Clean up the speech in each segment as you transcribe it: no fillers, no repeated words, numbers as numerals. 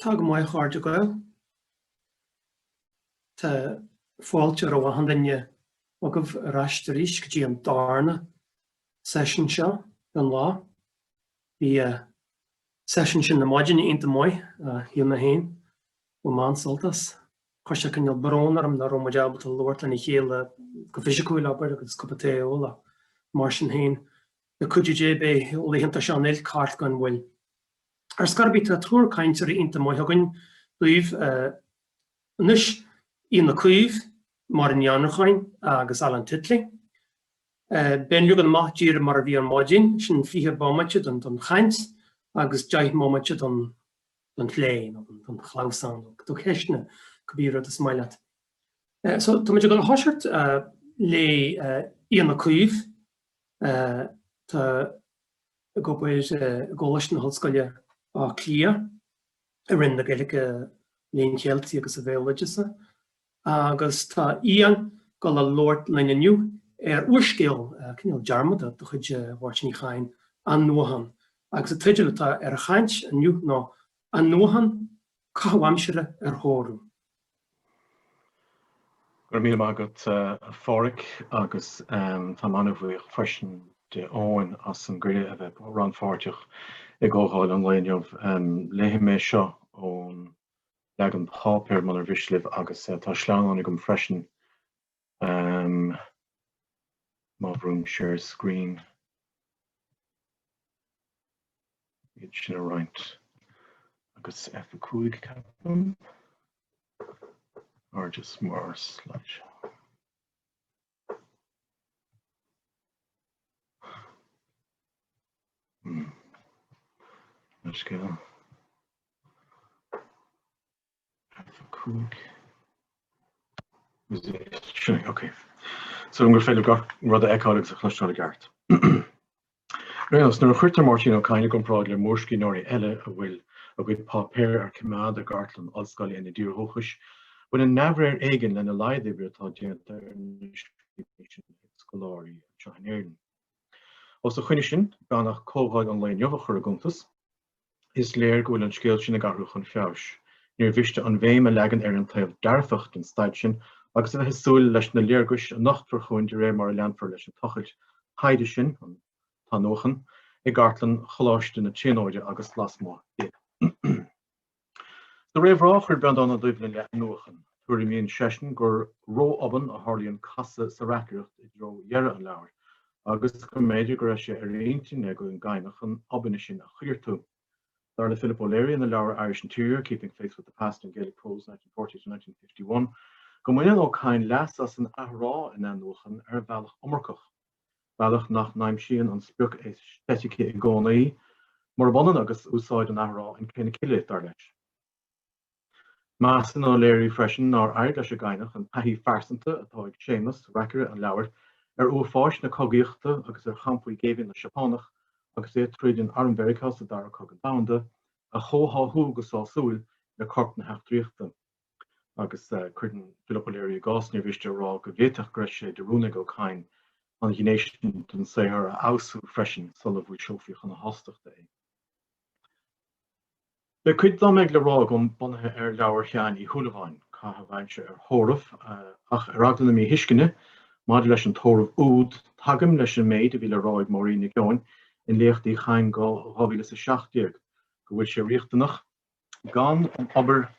Tá go maith a chairde Gael. Tá fáilte roimh achan duine agaibh ar ais arís go dtí an darna seisiún seo den lá. Bhí seisiún sin na maidine iontach maith, shíl mé féin. Bhain mé an-sult as. Chuir sé cineál brón orm nach raibh muid ábalta labhairt lena chéile go fisiciúil, abair, agus cupa tae a ól ach mar sin féin, le cuidiú Dé beidh laethanta seo an oilc thart gan mhoill. Ar scor ar bith, tá triúr cainteoirí iontach maith againn daoibh anois, Ian Ó Caoimh, Máire Ní Annracháin agus Alan Titley. Beidh an leagan amach díreach mar a bhí ar maidin, sin 20 bomaite don chaint agus 10 mbomaite don phlé nó don chlamhsán nó do cheisteanna, cibé rud is maith leat. So tá muid ag dul a thoiseacht le Ian Ó Caoimh. Tá ag obair i gColáiste na hOllscoile Áth Cliath i Roinn na Gaeilge, Léinn Cheiltigh agus an Bhéaloideasa agus tá Ian ag dul a labhairt linn inniu ar úrscéal cineál dearmadta de chuid Mháirtín Uí Chadhain, Athnuachan, agus an teideal atá ar a chaint inniu ná Athnuachan, Caitheamh Aimsire ar Thórramh. Go raibh míle maith agat a Pháraic agus táim an-bhuíoch freisin d'Eoin as an gcuireadh a bheith rannpháirteach i gcomhdháil an lae inniu. Léifidh mé seo ón leagan páipéir munar mhiste libh agus tá sleamhnán agam freisin má bhrúim share screen. Iad sin a roinnt agus F5 ceapaim or just mar slideshow. Hmm. Leithscéal. F5. Sin é, ok. So gur féidir gach rud a fheiceáil agus a chloisteáil i gceart. Ar aon nós, nuair a chuirtear Máirtín Ó Cadhain i gcomparáid le mórscríbhneoirí eile a bhfuil a gcuid páipéar ar coimeád i gcartlann ollscoile ina dtír dhúchais, baineann neamhréir éigin lena laghad oibre atá déanta ar na scríbhinní sin ag scoláirí anseo in Éirinn. Os a choinne sin, gan ach comhdháil an lae inniu a chur i gcuntas, Is léir go bhfuil an scéal sin ag athrú chun feabhais. Níor mhiste an bhéim a leagan ar an taobh dearfach den staid sin agus a bheith ag súil leis na léargais a nochtfar chugainn de réir mar a leanfar leis an tochailt taighde sin, an t-athnuachan, i gcartlann Choláiste na Tríonóide agus lasmuigh di. Sa réamhrá a chuir Breandán Ó Doibhlin le Athnuachan, tuairimíonn seisean gur ró-obann a tharlaíonn casadh sa reacaireacht i dtreo dheireadh an leabhair, agus go mb'fhéidir go raibh sé ar intinn ag an gCadhnach an obainne sin a choigeartú. Dar le Philip O'Leary ina leabhar Irish Interior, Keeping Faith with the Past in Gaelic Prose 1940 to 1951 go mbaineann Ó Cadhain leas as an athrá in Athnuachan ar bhealach iomarcach. bealach nach n-aimsíonn an sprioc aeistéitice i gcónaí, murab ionann agus úsáid an athrá in Cré na Cille, dar leis. Measann O'Leary freisin nár éirigh leis an gCadhnach an taithí phearsanta atá ag Séamus, reacaire an leabhair, ar uafáis na cogaíochta agus ar champaí géibhinn na Seapánach agus é ag troid in Arm Mheiriceá sa Dara Cogadh Domhanda, a chomhtháthú go sásúil le corp na heachtraíochta. Agus cuireann Philip O'Leary i gcás, níor mhiste a rá go bhféadfadh go raibh sé de rún ag Ó Cadhain an ghné sin den saothar a fheabhsú freisin sula bhfoilseofaí chun a shástachta é. Beidh cuid dá mbeidh le rá agam bunaithe ar leabhar Sheáin Uí Shúilleabháin, Caitheamh Aimsire ar Thórramh, ach ar eagla na míthuisceana maidir leis an tórramh úd, tagaim leis an méid a bhí le rá ag Máirín Nic Eoin in Léacht Uí Chadhain 2017, go bhfuil sé riachtanach, gan an obair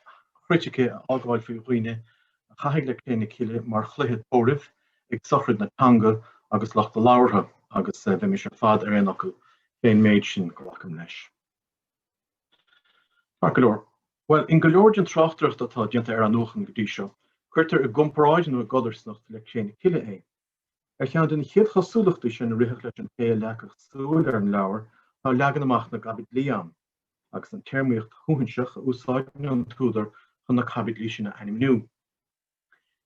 chritice a fhágáil faoi dhaoine a chaithfidh le Cré na Cille mar chluiche tórraimh ag sochraid na teanga agus lucht a labhartha, agus bheimis ar fad ar aon fhocal fén méid sin, glacaim leis. Ceart go leor. Bhuel, in go leor den tráchtaireacht atá déanta ar Athnuachan go dtí seo, cuirtear i gcomparáid nó i gcodarsnacht le Cré na Cille é. Ar cheann de na chéad chosúlachtaí sin a rithfeadh leis an té a leagfadh súil ar an leabhar tá leagan amach na gcaibidlí ann, agus an téarmaíocht shuaithinseach a úsáideann an t-údar chun na caibidlí sin a ainmniú.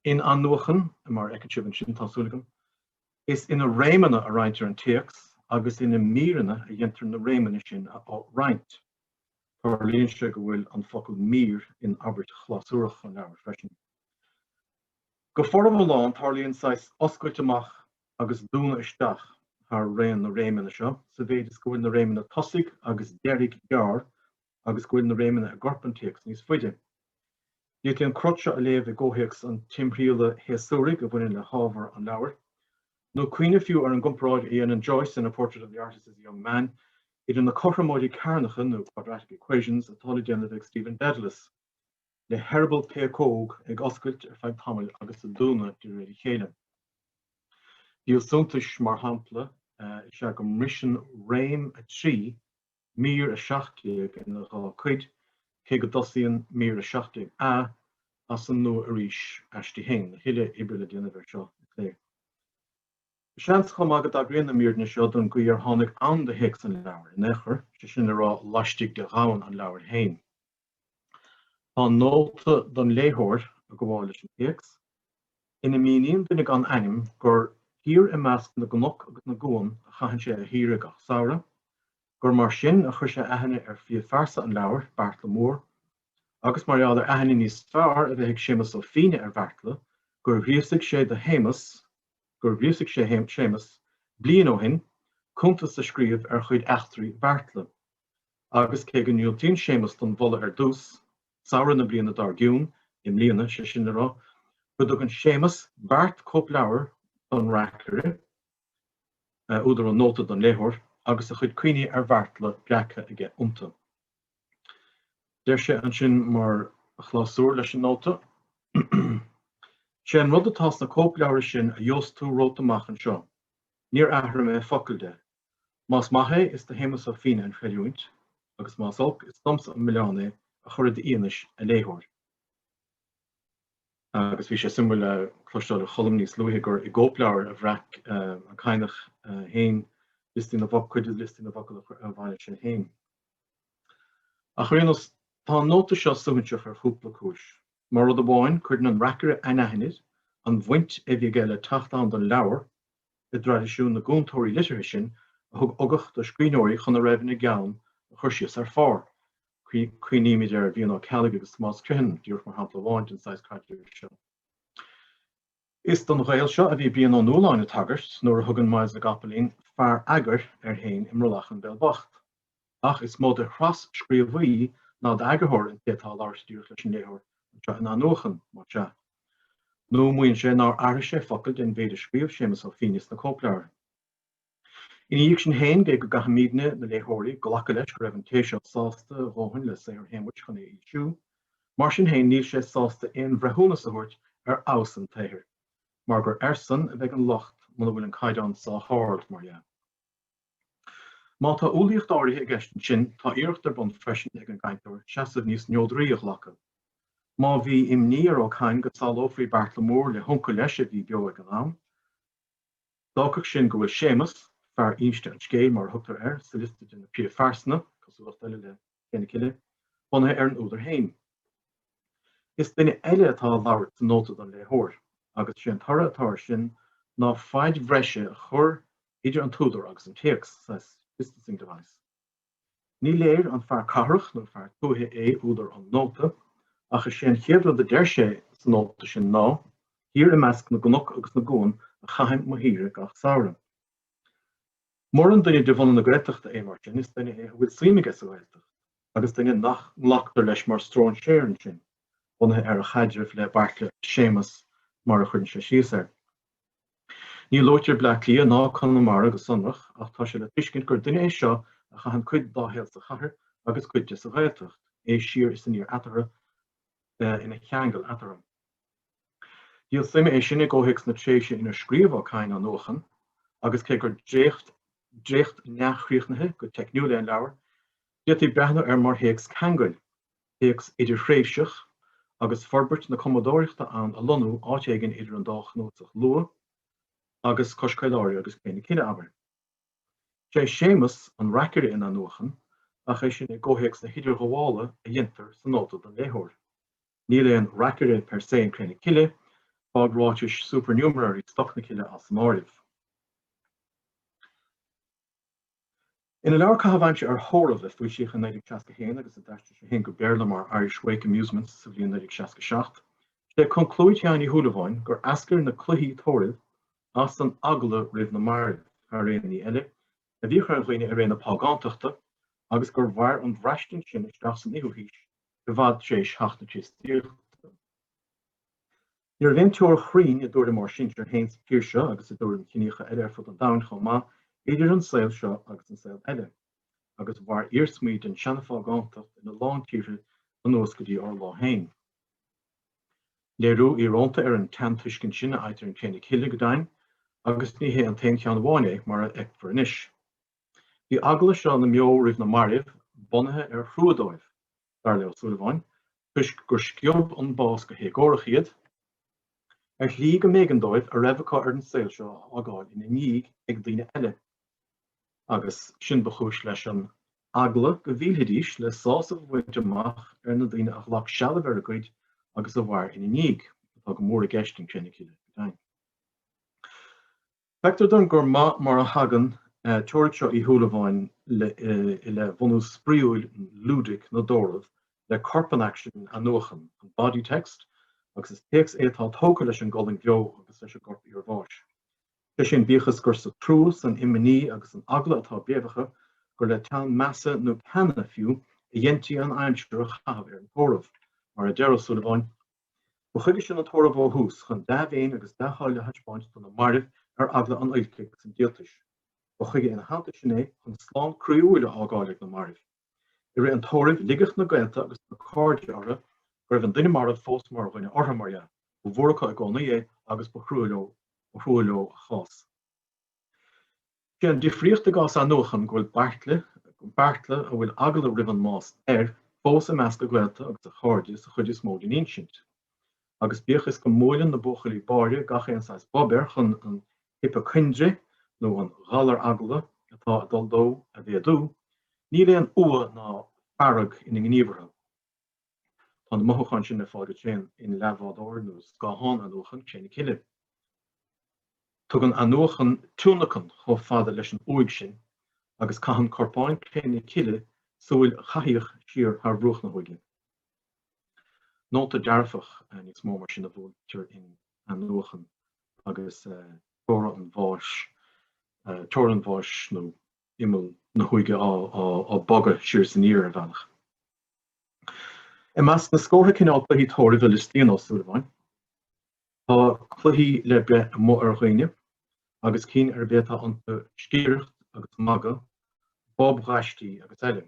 In Athnuachan, mar a fheiceann sibh ansin, tá súil agam, is ina réimeanna a roinntear an téacs agus ina míreanna a dhéantar na réimeanna sin a fho-roinnt. Tarlaíonn sé go bhfuil an focal mír in abairt chlabhsúrach an leabhair freisin. Go foriomlán, tarlaíonn saghas oscailt amach agus dúnadh isteach thar raon na réimeanna seo, sa mhéid is go bhfuil na réimeanna tosaigh agus deiridh gearr. Agus go bhfuil na réimeanna i gcorp an téacs níos faide. D'fhéadfaí an crot seo a léamh i gcomhthéacs an timthrialla shéasúraigh a bhaineann le hábhar an leabhair, nó cuimhneamh fiú ar an gcomparáid a dhéanann Joyce in A Portrait of the Artist as a Young Man idir na cothromóidí cearnacha, nó quadratic equations, atá le déanamh ag Stephen Dedalus, le heireaball péacóg ag oscailt ar feadh tamaill agus ag dúnadh de réir a chéile. Díol suntais, mar shampla, is ea go mbriseann réim 3 mír 17 ina dhá cuid, cé go dtosaíonn mír 17A as an nua arís aisti féin. A thuilleadh oibre le déanamh air seo, is léir. Seans chomh maith go dtagraíonn na míreanna seo don gcaoi ar tháinig ann do théacs an leabhair in aon chor, sé sin le rá laistigh de dhomhan an leabhair féin. Tá nóta don léitheoir ag gabháil leis an téacs, ina míníonn duine gan ainm gur thiar i measc na gcnoc agus na gcuan a chaitheann sé a shaoire gach samhradh, gur mar sin a chuir sé aithne ar phríomhphearsa an leabhair, Beartla Mór, agus mar gheall ar aithne níos fearr a bheith ag Séamus Ó Fíne ar Bheartla, gur ghríosaigh sé do Shéamus, gur ghríosaigh sé Séamus, bliain ó shin, cuntas a scríobh ar chuid eachtraí Bheartla. Agus cé go ndiúltaíonn Séamus don mholadh ar dtús, samhradh na bliana dár gcionn, i mbliana, sé sin le rá, go dtugann Séamus beart cóipleabhar don reacaire, údar an nóta don léitheoir, agus a chuid cuimhní ar Bheartla breactha aige iontu. Deir sé ansin mar chlásúr leis an nóta, 'Sé an rud atá sna cóipleabhair sin a gheobhas tú romhat amach anseo. Níor athraigh mé focal de. Más maith é, is do Shéamus Ó Fíne an chreidiúint, agus más olc, is domsa an milleán é a chur i d'fhianaise, a léitheoir. Agus bhí sé suimiúil le cloisteáil ó Cholm níos luaithe gur i gcóipleabhar a bhreac an Cadhnach féin liostaí na bhfocal, cuid de liostaí na bhfocal a bhailigh sé féin. Ach ar aon nós, tá an nóta seo suaithinseach ar chúpla cúis. Mar rud amháin, cuireann an reacaire anaithnid an bhaint a bhí aige le teacht ann don leabhar, i dtraidisiún na gcúntóirí liteartha sin a thug ugach do scríbhneoirí chun a raibh ina gceann a chur síos ar phár. Cuimhnímid ar Bhrian Ó Ceallaigh agus Tomás Criomhthain, díreach mar shampla amháin den saghas caidrimh seo. Is don ghaol seo a bhí Brian Ó Nualláin ag tagairt nuair a thugann Myles na gCopaleen 'fear eagair' air féin i mBrollach an Bhéil Boicht. Ach is mó de thras-scríobhaí ná d'eagarthóir an té atá ag labhairt díreach leis an léitheoir anseo in Athnuachan, más ea. Nó maíonn sé nár athraigh sé focal den mhéid a scríobh Séamus Ó Fíne sna cóipleabhair. Ina dhiaidh sin féin, gé go gcaithfimidne, na léitheoirí, glacadh leis go raibh an té seo sásta a dhóthain le saothar Shéamuis chun é a fhoilsiú, mar sin féin níl sé sásta aon bhreithiúnas a thabhairt ar fheabhas an tsaothair, mar gur airsean a bheidh an locht muna bhfuil an caighdeán sách hard, mar dhea. Má tá umhlaíocht áirithe i gceist ansin, tá iarracht ar bun freisin ag an gcainteoir seasamh níos neodraí a ghlacadh. Má bhí imní ar Ó Cadhain go samhlófaí Beartla Mór le huncail leis a bhí beo ag an am, d'fhágfadh sin go bhfuil Séamus, fear inste an scéil mar a thugtar air sa liosta de na príomhphearsana, cosúlacht eile le Cré na Cille, bunaithe ar an údar féin. Is duine eile atá ag labhairt sa nóta don léitheoir, agus sé an toradh atá air sin ná faid bhreise a chur idir an t-údar agus an téacs, saghas distancing device. Ní léir an fear cathrach nó fear tuaithe é údar an nóta, ach is é an chéad rud a deir sé sa nóta sin ná, 'Thiar i measc na gcnoc agus na gcuan a chaithim mo shaoire gach samhradh. Muran duine de bhunadh na Gaeltachta é mar sin, is duine é a bhfuil suim aige sa Ghaeltacht. agus duine nach nglactar leis mar stróinséir ansin, bunaithe ar a chaidreamh le Beartla agus Séamus mar a chuireann sé síos air. Ní luaitear Bleá Cliath ná Conamara go sonrach ach tá sé le tuiscint gur duine é seo a chaitheann cuid dá shaol sa chathair agus cuid de sa Ghaeltacht, é siar is aniar eatarthu, ina cheangal eatarthu. Díol suime é sin i gcomhthéacs na tréimhse inar scríobh Ó Cadhain Athnuachan agus cé gur dréacht dréacht neamhchríochnaithe go teicniúil é an leabhar, d'fhéadfaí breathnú air mar théacs ceangail, téacs idirthréimhseach, agus forbairt na cumadóireachta ann a lonnú áit éigin idir an dá chnuasach luath agus Cois Caoláire agus Cré na Cille, abair. Sé Séamus an reacaire in Athnuachan, ach é sin i gcomhthéacs na hidirghabhála a dhéantar sa nóta don léitheoir. Níl aon reacaire per se in Cré na Cille, fág ráitis supernumerary stoc na cille as an áireamh. Ina leabhar Caitheamh Aimsire ar Thórramh, a foilsíodh in 1961 agus a d'aistrigh sé féin go Béarla mar Irish Wake Amusements sa bhliain 1967, sé conclúid Sheáin Uí Shúilleabháin gur eascair na cluichí tórraimh as an eagla roimh na mairbh, thar aon ní eile, a bhíodh ar dhaoine i ré na págántachta. agus gur mhair an bhraistint sin isteach san fhichiú haois i bhfad tar éis theacht na Críostaíochta. Ní raibh aon teorainn chruinn i dtuairim ár sinsear féin sa tír seo agus i dtuairim chiníocha eile ar fud an domhain chomh maith idir an saol seo agus an saol eile, agus mhair iarsmaí den seana-phágántacht ina lán tíortha anuas go dtí ár lá féin. Léiriú íorónta ar an tseantuiscint sin a fhaightear in Cré na Cille, go deimhin, agus ní hé an t-aon cheann amháin é, mar a fheicfear anois. Bhí eagla seo na mbeo roimh na mairbh bunaithe ar thrua dóibh, dar le Ó Súilleabháin, toisc gur sciob an bás go héagórach iad, ar shlí go mb'éigean dóibh a raibh acu ar an saol seo a fhágáil ina ndiaidh ag daoine eile, agus sin ba chúis leis an eagla go bhfillfidís le sásamh a bhaint amach ar na daoine a ghlac sealbh ar a gcuid agus a mhair ina ndiaidh, atá go mór i gceist in Cré na Cille, go deimhin. Feictear dom gur maith mar a thagann teoiric seo Uí Shúilleabháin i leith bhunús spraíúil ludic na dtórramh le corp an aicsin in Athnuachan, an body text, agus is téacs é atá tógtha leis an gcolainn bheo agus leis an gcorp iarbháis. Sé sin, bíodh is gur sa trua, san imní agus san eagla atá a bpréamhacha, gur le teann measa nó ceana fiú a dheintí an aimsir a chaitheamh ar an tórramh. Mar a deir Ó Súilleabháin, Ba chuige sin an tórramh ó thús, chun dea-mhéin agus dea-thoil a thaispeáint do na mairbh ar eagla an oilc agus an díoltais. Ba chuige ina theannta sin é, chun slán croíúil a fhágáil ag na mairbh. I rith an tórraimh, ligeadh na gaolta agus na cairde orthu go raibh an duine marbh fós mar dhuine orthu, mar dhea, ba mhór acu i gcónaí é agus ba thrua leo, ba thrua leo a chás. Sé an difríocht i gcás Athnuachan go bhfuil Beairtle, Beartla a bhfuil eagla roimh an mbás air, fós i measc a ghaolta agus a chairde sa chuid is mó den insint. Agus bíodh is go mbuaileann na buachaillí báire gach aon saghas bob air chun an hipeacoindre nó an galar eagla atá ag dul dó a mhéadú, níl aon fhuath ná fearg ina ngníomhartha. Tá na mothúcháin sin le fáil go tréan in Leathbhádóir nó Scáthán Athnuachan, Cré na Cille. Tugann Athnuachan tionlacan chomh fada leis an uaigh sin agus caitheann corpáin Cré na Cille súil chathaíoch siar thar bhruach na huaighe. Nóta dearfach níos mó mar sin a bhuailtear in Athnuachan agus teora an bháis, teora an bháis nó imeall na huaighe á bogadh siar is aniar ar bhealach. I measc na scórtha cineál cluichí tórraimh a liostaíonn Ó Súilleabháin, Tá cluichí le breith amuigh ar dhaoine, agus cinn arb é atá iontu sciorraireacht agus magadh, bobghaistí agus eile.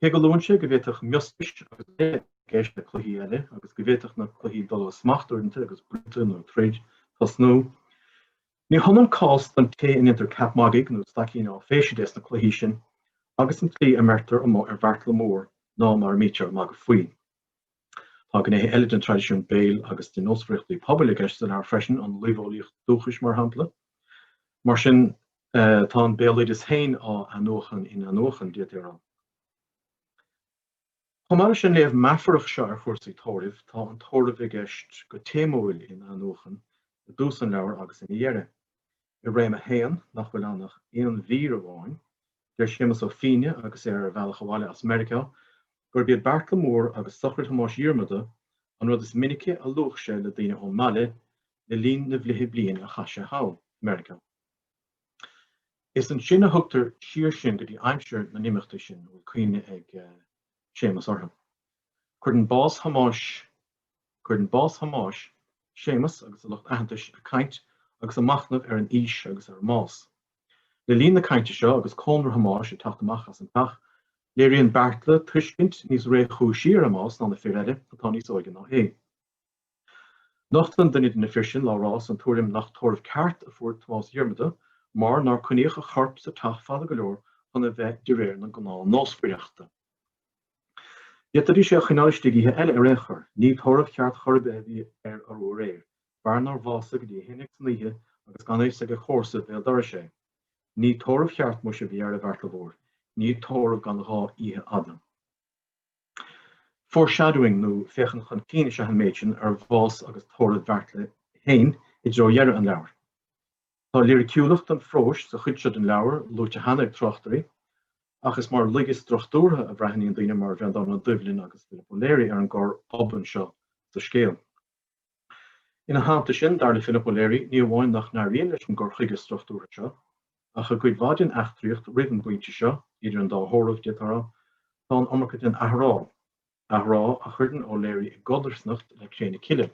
Cé go luann sé go bhféadfadh mioscais agus a bheith i gceist le cluichí eile agus go bhféadfadh na cluichí dul ó smacht uaireanta agus bruíonta nó troid tosnú, ní hionann cás don té a ndéantar ceap magaidh nó staicín áiféise de sna cluichí sin agus an tslí a mbeirtear amuigh ar Bheartla Mór ná mar a mbítear ag magadh faoi. Tá gnéithe eile den traidisiún béil agus de nósmhaireachtaí pobail i gceist sa leabhar freisin, an luibheolaíocht dúchais, mar shampla. Mar sin, tá an béaloideas féin á athnuachan in Athnuachan, d'fhéadfaí a rá. Chomh maith leis an léamh meafarach seo ar chúrsaí tórraimh, tá an tórramh i gceist go téamúil in Athnuachan i dtús an leabhair agus ina dheireadh. I réim 1, nach bhfuil ann ach aon mhír amháin, deir Séamus Ó Fíne agus é ar a bhealach abhaile as Meiriceá gurb iad Beartla Mór agus sochraid Thomáis Dhiarmada an rud is minice a luadh sé le daoine ón mbaile le linn na bhfiche bliain a chaith sé thall, i Meiriceá. Is ansin a thugtar siar sinn go dtí aimsir na n-imeachtaí sin a bhfuil cuimhne ag Séamus orthu. Cuireann bás Thomáis Cuireann bás Thomáis Séamus agus a lucht aitheantais ag caint agus ag machnamh ar an aois agus ar an mbás. Le linn na cainte seo agus cónra Thomáis ag teacht amach as an teach, léiríonn Beartla tuiscint níos réchúisí ar an mbás ná na fir eile atá níos óige ná é. Nochtann duine de na fir sin, Labhrás, an tuairim nach tórramh ceart a fuair Tomás Dhiarmada mar nár coinníodh a chorp sa teach fada go leor chun a bheith de réir na gnáthnósmhaireachta. D'fhéadfaidís é a choinneáil istigh oíche eile ar aon chor. Ní tórramh ceart chor ar bith a bhí air arú aréir, fear nár bhásaigh go dtí a haon déag san oíche agus gan a fhios ag a chomharsa béal dorais é. Ní tórramh cheart muise a bhí air, a Bheartla Mhóir, ní tórramh gan ghá oíche fhada. Foreshadowing nó féachaint chun cinn is ea an méid sin ar bhás agus tórramh Bheartla féin i dtreo dheireadh an leabhair. Tá liriciúlacht an phróis sa chuid seo den leabhar luaite cheana ag tráchtairí, ach is mar laige struchtúrtha a bhreathnaíonn daoine mar Bhreandán Ó Doibhlin agus Philip O'Leary ar an gcor obann seo sa scéal. Ina theannta sin, dar le Philip O'Leary, ní amháin nach n-éiríonn leis an gcur chuige struchtúrtha seo, ach i gcuid mhaith den eachtraíocht roimh an bpointe seo. idir an dá thórramh, d'fhéadfá a rá, tá an iomarca den athrá, athrá a chuireann O'Leary i gcodarsnacht le Cré na Cille.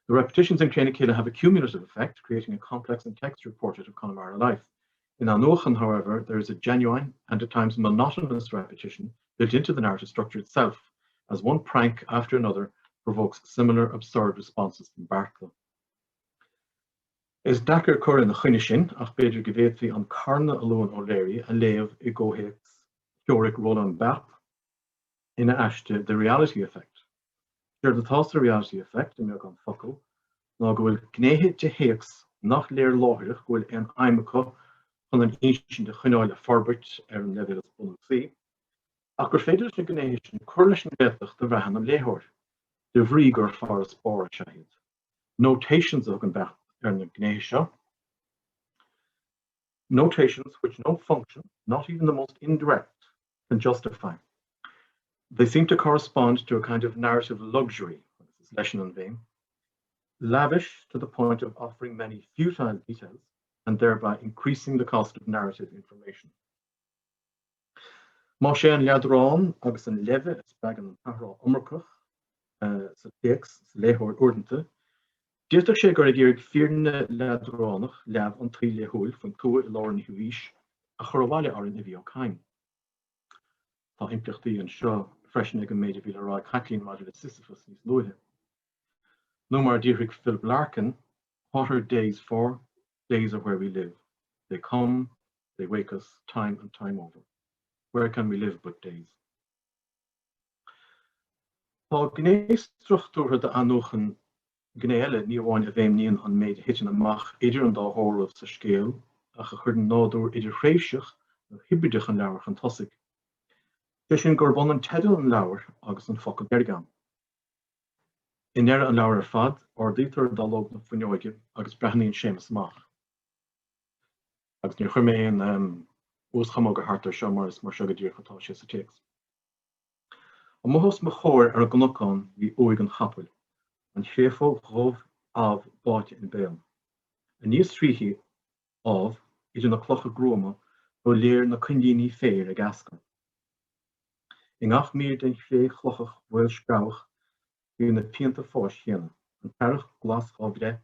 The repetitions in Cré na Cille have a cumulative effect, creating a complex and textured portrait of Connemara life. In Athnuachan, however, there is a genuine and at times monotonous repetition built into the narrative structure itself, as one prank after another provokes similar absurd responses from Beartla. Is deacair cur ina choinne sin, ach b'fhéidir go bhféadfaí an carnadh a luann O'Leary a léamh i gcomhthéacs theoiric Roland Barthes ina aiste The Reality Effect. Séard atá sa Reality Effect, i mbeagán focal, ná go bhfuil gnéithe de théacs nach léir láithreach go bhfuil aon fheidhm acu chun an insint a choinneáil ag forbairt ar an leibhéal is bunúsaí, ach gur féidir leis na gnéithe sin cur leis an réaltacht a bhraitheann an léitheoir, de bhrí gur farasbarr is ea iad. Notations a thugann Barthes ar na gnéithe seo. Notations which no function, not even the most indirect, can justify. They seem to correspond to a kind of narrative luxury, agus is leisean an bhéim, lavish to the point of offering many futile details and thereby increasing the cost of narrative information. Más é an leadrán agus an leimhe a spreagann an t-athrá iomarcach sa téacs sa léitheoir uaireanta, d'fhéadfadh sé gur ag iarraidh fírinne leadránach leamh an tsaoil laethúil faoin tuath i lár an fhichiú haois a chur abhaile orainn a bhí Ó Cadhain. Tá impleachtaí anseo freisin ag an méid a bhí le rá ag Caitlín maidir le Sisyphus níos luaithe. Nó mar a d'fhiafraigh Philip Larkin, What are days for? Days are where we live. They come, they wake us, time and time over. Where can we live but days? Tá gné struchtúrtha d'Athnuachan, gné eile, ní amháin a bhéimníonn an méid a thiteann amach idir an dá thórramh sa scéal ach a chuireann nádúr idirthréimhseach nó hibrideach an leabhair chun tosaigh. Sé sin gurb ionann teideal an leabhair agus an focal deiridh ann. I ndeireadh an leabhair ar fad, ardaítear dallóg na fuinneoige agus breathnaíonn Séamus amach. Agus níor chuir mé aon uaschamóga thart air seo mar is mar seo go díreach atá sé sa téacs. Amuigh os mo chomhair ar an gcnocán bhí uaigh an chapaill, an chréafóg dhubh amh báite ina béal. Aníos thríthi, ámh, idir na clocha gruama, ba léir na coinlíní féir ag eascar. I ngach mír den chré chlochach mhaolscreamhach bhí na pianta fáis chéanna, an t-earrach glas dhá bhreith,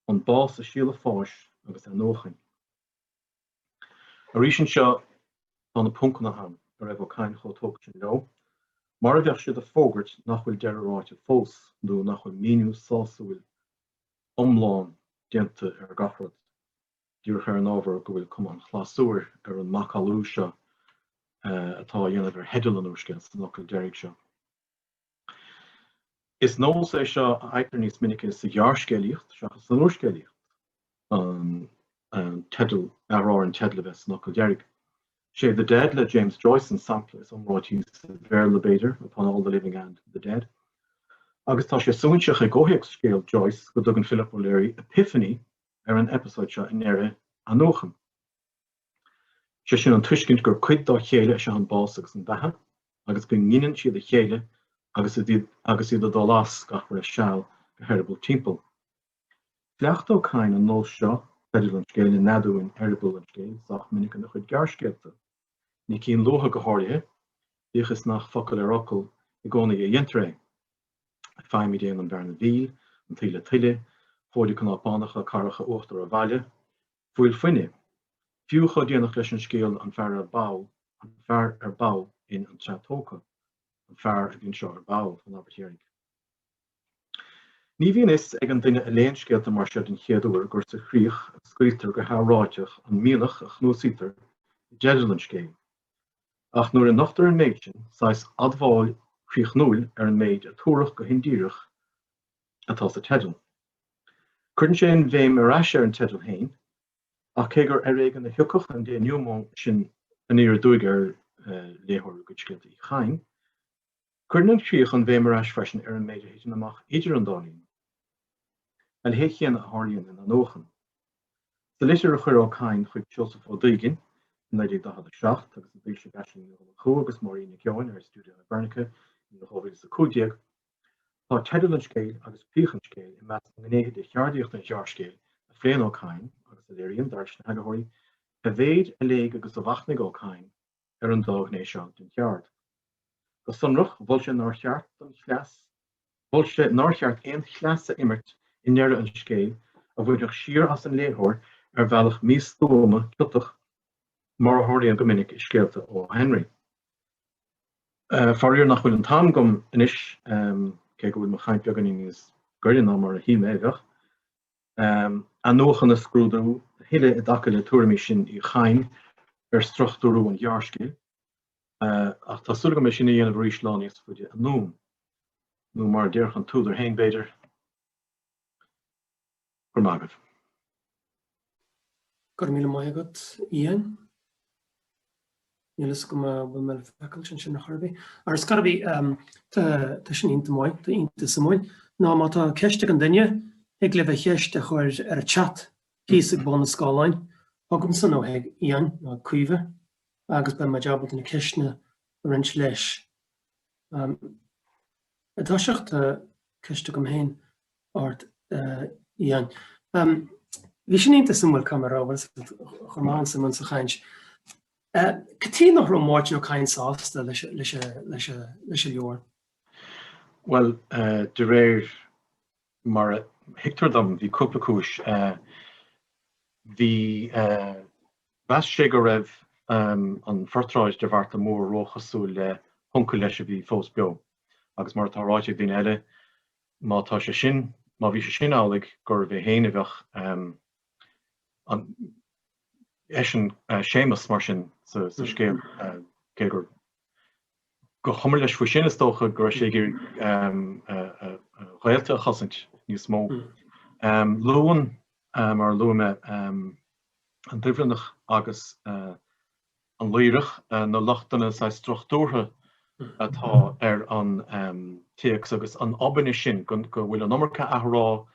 an bás ag síoladh fáis agus athnuachain. Arís anseo tá na poncanna ann, a raibh Ó Cadhain chomh tógtha sin leo, mar a bheadh siad ag fógairt nach bhfuil deireadh ráite fós nó nach bhfuil míniú sásúil iomlán déanta ar gach rud. díreach ar an ábhar go bhfuil cuma an chlabhsúir ar an macallú seo atá á dhéanamh ar theideal an úrscéil san fhocal deiridh seo. Is nós é seo a fhaightear níos minice sa ghearrscéalaíocht seachas san úrscéalaíocht, an teideal, athrá ar an teideal a bheith san fhocal deiridh. Sé The Dead le James Joyce an sampla is iomráití sa Bhéarla, b'fhéidir, Upon all the living and the dead. Agus tá sé suaithinseach i gcomhthéacs scéal Joyce go dtugann Philip O'Leary epiphany ar an eipeasóid seo i ndeireadh Athnuachan. Sé sin an tuiscint gur cuid dá chéile is ea an bás agus an bheatha, agus go ngineann siad a chéile agus agus iad ag dul as, gach re seal, go heireaball timpeall. Chleacht Ó Cadhain an nós seo, teideal an scéil a neadú in eireaball an scéil, sách minic ina chuid gearrscéalta, na cinn luatha go háirithe, bíodh is nach focal ar fhocal i gcónaí a dhéantar é. Faighimid é in An Bhearna Mhíl, An Taoille Tuile, Fóide Cnápánacha, Cathracha Uachtar Abhaile, Fuil Fuine. Fiú chomh déanach leis an scéal An Fear ar Ball, An Fear ar Ball in An Tsraith Tógtha, An fear a bhí anseo ar ball, an abairt dheiridh. Ní bhíonn fhios ag an duine a léann scéalta mar seo den chéad uair gur sa chríoch a scaoiltear go hathráiteach an mianach a chnuasaítear i dteideal an scéil. Ach nuair a nochtar an méid sin, saghas admháil chríochnúil ar an méid a tuaradh go hindíreach atá sa teideal. Cuireann sé an bhéim ar ais ar an teideal féin, ach cé gur ar éigean a thiocfadh an dénouement sin aniar aduaidh ar léitheoir a gcuid scéalta Uí Chadhain, cuireann an chríoch an bhéim ar ais freisin ar an méid a thiteann amach idir an dá linn. A leithéid chéanna a tharlaíonn in Athnuachan. Sa litir a chuir Ó Cadhain chuig Seosamh Ó Duiginn i 1947 agus a d'fhoilsigh Aisling Ní Dhonnchú agus Máirín Nic Eoin ar Studia Hibernica in 2015, tá teideal an scéil agus críoch an scéil i measc na ngnéithe de cheardaíocht an ghearrscéil a phléann Ó Cadhain agus a léiríonn, dar leis na heagarthóirí. A mhéid a léigh agus a mhachnaigh Ó Cadhain ar an dá ghné seo den cheard. Go sonrach, mhol sé nár cheart don chleas, mhol sé nár cheart aon chleas a imirt i ndeireadh an scéil a bhainfeadh siar as an léitheoir ar bhealach místuama, ciotach, mar a tharlaíonn go minic i scéalta O. Henry. Faraor nach bhfuil an t-am agam anois, cé go bhfuil mo chaint beagáinín níos gaire ná mar a shíl mé a bheadh, athnuachan a scrúdú a thuilleadh i dtaca le tuairimí sin Uí Chadhain ar struchtúrú an ghearrscéil, ach tá súil agam é sin a dhéanamh arís lá níos faide anonn, nó mar a déarfadh an t-údar féin, b'fhéidir, Go raibh maith agaibh. Go raibh míle maith agat, Ian. Níl fhios agam an bhfuil mé le feiceáil ansin ar chor ar bith. Ar scor ar bith, tá sin iontach maith, tá iontach suimiúil. Nó má tá ceist ag an duine, thig libh an cheist a chur ar an chat thíos ag bun an scáileáin, chugamsa nó chuig Ian nó Caoimhe, agus beidh muid ábalta na ceisteanna a roinnt leis. I dtoiseacht, tá ceist agam féin. ort, Ian. Bhí sin iontach suimiúil, caithfidh mé a rá, chuir mé an-suim ann sa chaint. Cad chuige nach raibh Máirtín Ó Cadhain sásta leis an leabhar? Bhuel, de réir mar a thuigtear dom, bhí cúpla cúis. Bhí, mheas sé go raibh an phortráid de Bheartla Mór róchosúil le huncail leis a bhí fós beo, agus mar atá ráite ag daoine eile, má tá sé sin, má bhí sé sin amhlaidh, gurbh é féin a bheadh an, eisean, Séamus, mar sin, sa scéal, cé gur gur chuma leis faoi sin, is dócha, go raibh sé ag iarraidh a ghaolta a chosaint níos mó. Luann, mar a luaigh mé, an Doibhlineach agus an Laoireach, na lochtanna saghas struchtúrtha atá ar an téacs agus an obainne sin, go bhfuil an iomarca athrá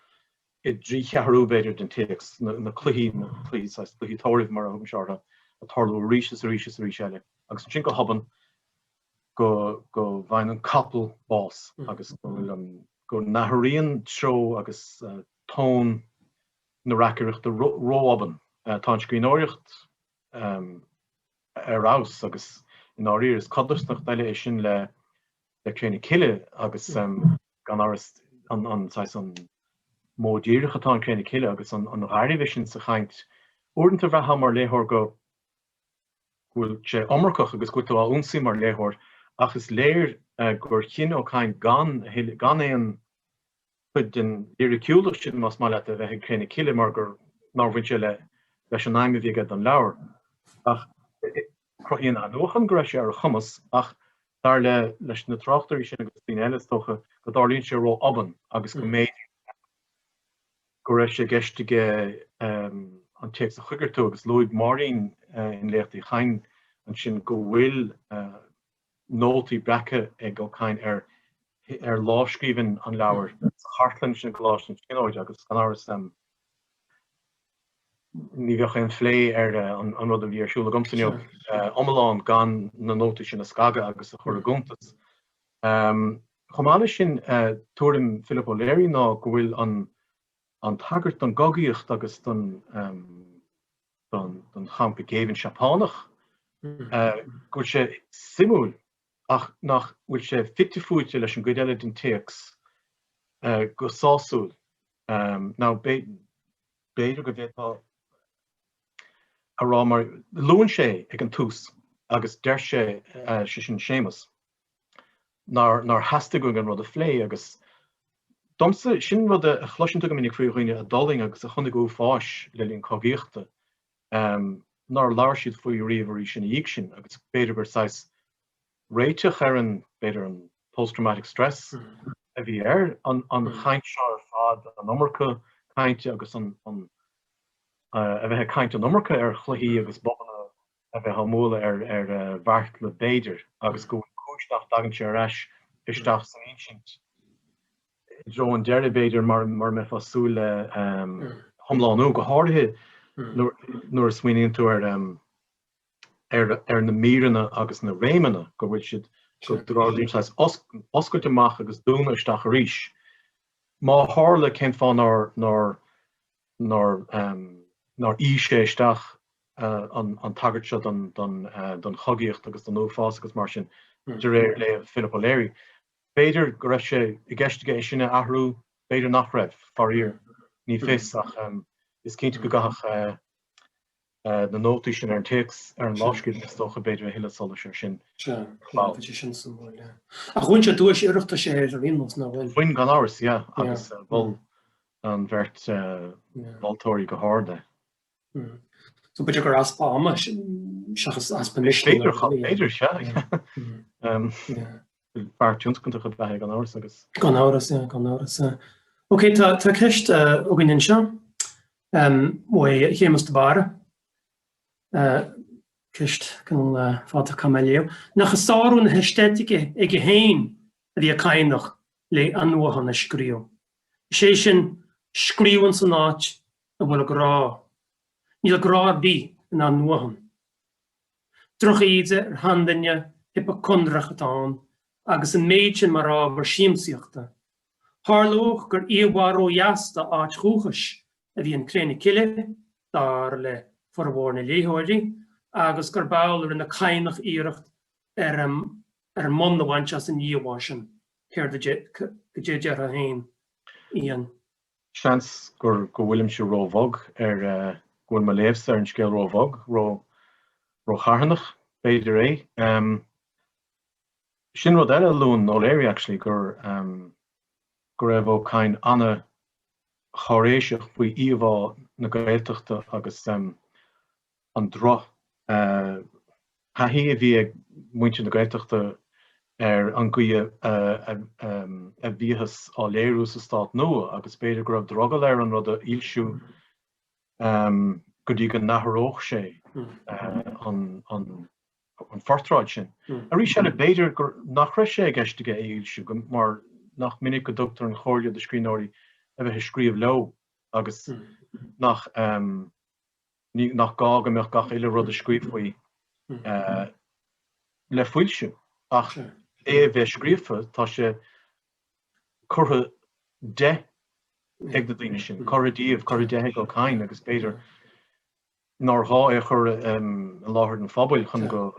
i dtrí cheathrú, b'fhéidir, den téacs, na cluichí, na cluichí, saghas cluichí tórraimh mar a thugaimse orthu, ag tarlú arís is arís is arís eile. Agus ansin go hobann go bhfaigheann an capall bás agus go bhfuil an, go n-athraíonn treo agus tón na reacaireachta ró-obann. Tá an scríbhneoireacht ar fheabhas agus i ndáiríre is codarsnacht eile é sin le Cré na Cille agus gan amhras an saghas an modh díreach atá in Cré na Cille agus an ghairbhe sin sa chaint. Uaireanta bhraithfeá mar léitheoir go bhfuil sé iomarcach agus go bhfuil tú á ionsaí mar léitheoir ach is léir gur chinn Ó Cadhain gan gan aon chuid den líriciúlacht sin, más maith leat, a bheith ag Cré na Cille mar gur nár bhain sé le leis an aidhm a bhí aige don leabhar. Ach cruthaíonn athnuachan go raibh sé ar a chumas ach dar le leis na tráchtairí sin agus daoine eile is dócha go dtarlaíonn sé ró-obann agus go mb'fhéidir go raibh sé i gceist aige an téacs a choigeartú agus luaigh Máirín in Léacht Uí Chadhain ansin go bhfuil nótaí breactha ag Ó Cadhain ar ar lámhscríbhinn an leabhair sa chartlann sin i gColáiste na Tríonóide agus gan amhras ní bheadh aon phlé ar an rud a bhí ar siúl agamsa inniu iomlán gan na nótaí sin a scagadh agus a chur i gcuntas. Chomh maith leis sin, tuairim Philip O'Leary ná go bhfuil an tagairt don gcogaíocht agus don don champa géibhinn Seapánach, go bhfuil sé suimiúil ach nach bhfuil sé fite fuaite leis an gcuid eile den téacs go sásúil. Now, b'fhéidir go bhféadfá a rá mar, luann sé ag an tús agus deir sé, sé sin Séamus, nár nár theastaigh uaidh an rud a phlé agus domsa, sin rud a chloiseann tú go minic faoi dhaoine a d'fhulaing agus a chonaic uafáis le linn cogaíochta, nár labhair siad faoi riamh arís ina dhiaidh sin agus b'fhéidir gur saghas réiteach ar an, b'fhéidir an post-traumatic stress a bhí air, an chaint seo ar fad, an iomarca cainte agus an, a bheith ag caint an iomarca ar chluichí agus bubanna a bheith á mbualadh ar Bheartla b'fhéidir agus go bhfuil cúis nach dtagann sé ar ais isteach san insint i dtreo an deiridh b'fhéidir mar a mbeifeá ag súil le hiomlánú, go háirithe nuair a smaoiníonn tú ar ar na míreanna agus na réimeanna go bhfuil siad go dtarlaíonn saghas oscailt amach agus dúnadh isteach arís. Má tharla, cén fáth nár nár nár nár fhí sé isteach? an tagairt seo don chogaíocht agus don uafás agus mar sin de réir léamh Philip O'Leary. B'fhéidir go raibh sé i gceist aige é sin a athrú, b'fhéidir nach raibh, faraor, ní fios ach is cinnte go gcaithfeadh na nótaí sin ar an téacs, ar an lámhscríbhinn is dócha, b'fhéidir a thuilleadh solais air sin. Sea, bhí sé sin suimiúil, yeah. Ach bhain sé duais Oireachtais air ar aon nós, nach bhfuil? Bhain, gan amhras, yeah, agus mhol an bheirt mholtóirí go hard é. So b'fhéidir gur easpa ama seachas easpa misnigh. B'fhéidir, sea. Fear tionscantach ab ea é gan amhras agus. Gan amhras, yeah, gan amhras. Ok, tá tá ceist againn anseo ó Shéamus de Barra. Ceist cineál fada caithfidh mé a léamh. Nach ag sárú na haeistéitice aige féin a bhí an Cadhnach le athnuachan a scríobh. Is é sin, scríobh ins an áit a bhfuil grá. Níl grá ar bith in athnuachan. Drochíde ar sheanduine hipeacondrach atá ann agus an méid sin mar ábhar siamsaíochta. Tharlódh gur íomhá ródheas dá áit dhúchais a bhí in Cré na Cille, dar le formhór na léitheoirí, agus gurb amhlaidh a rinne Cadhnach iarracht ar an mbonn a bhaint as an íomhá sin. Céard a déarfá féin, Ian? Seans gur go bhfuilimse ró-bhog ar, go bhfuil mo léamhsa ar an scéal ró-bhog, ró, ró-charthanach, b'fhéidir é. Sin rud eile a luann O'Leary actually, gur, go raibh Ó Cadhain an-cháiréiseach faoi íomhá na Gaeltachta agus an droch thaithí a bhí ag muintir na Gaeltachta ar an gcaoi a bhíothas á léiriú sa stát nua agus b'fhéidir go raibh drogall air an rud a fhoilsiú go dtí go n-athródh sé an phortráid sin. Arís eile, b'fhéidir nach raibh sé i gceist aige é a fhoilsiú mar nach minic go dtugtar an chomhairle do scríbhneoirí a bheith ag scríobh leo agus nach Ní nach gá go mbeadh gach uile rud a scríobhfaí le foilsiú, ach é a bheith scríofa, tá sé curtha de ag na daoine sin, curtha díobh, curtha de ag Ó Cadhain agus b'fhéidir nár ghá é a chur i láthair an phobail chun go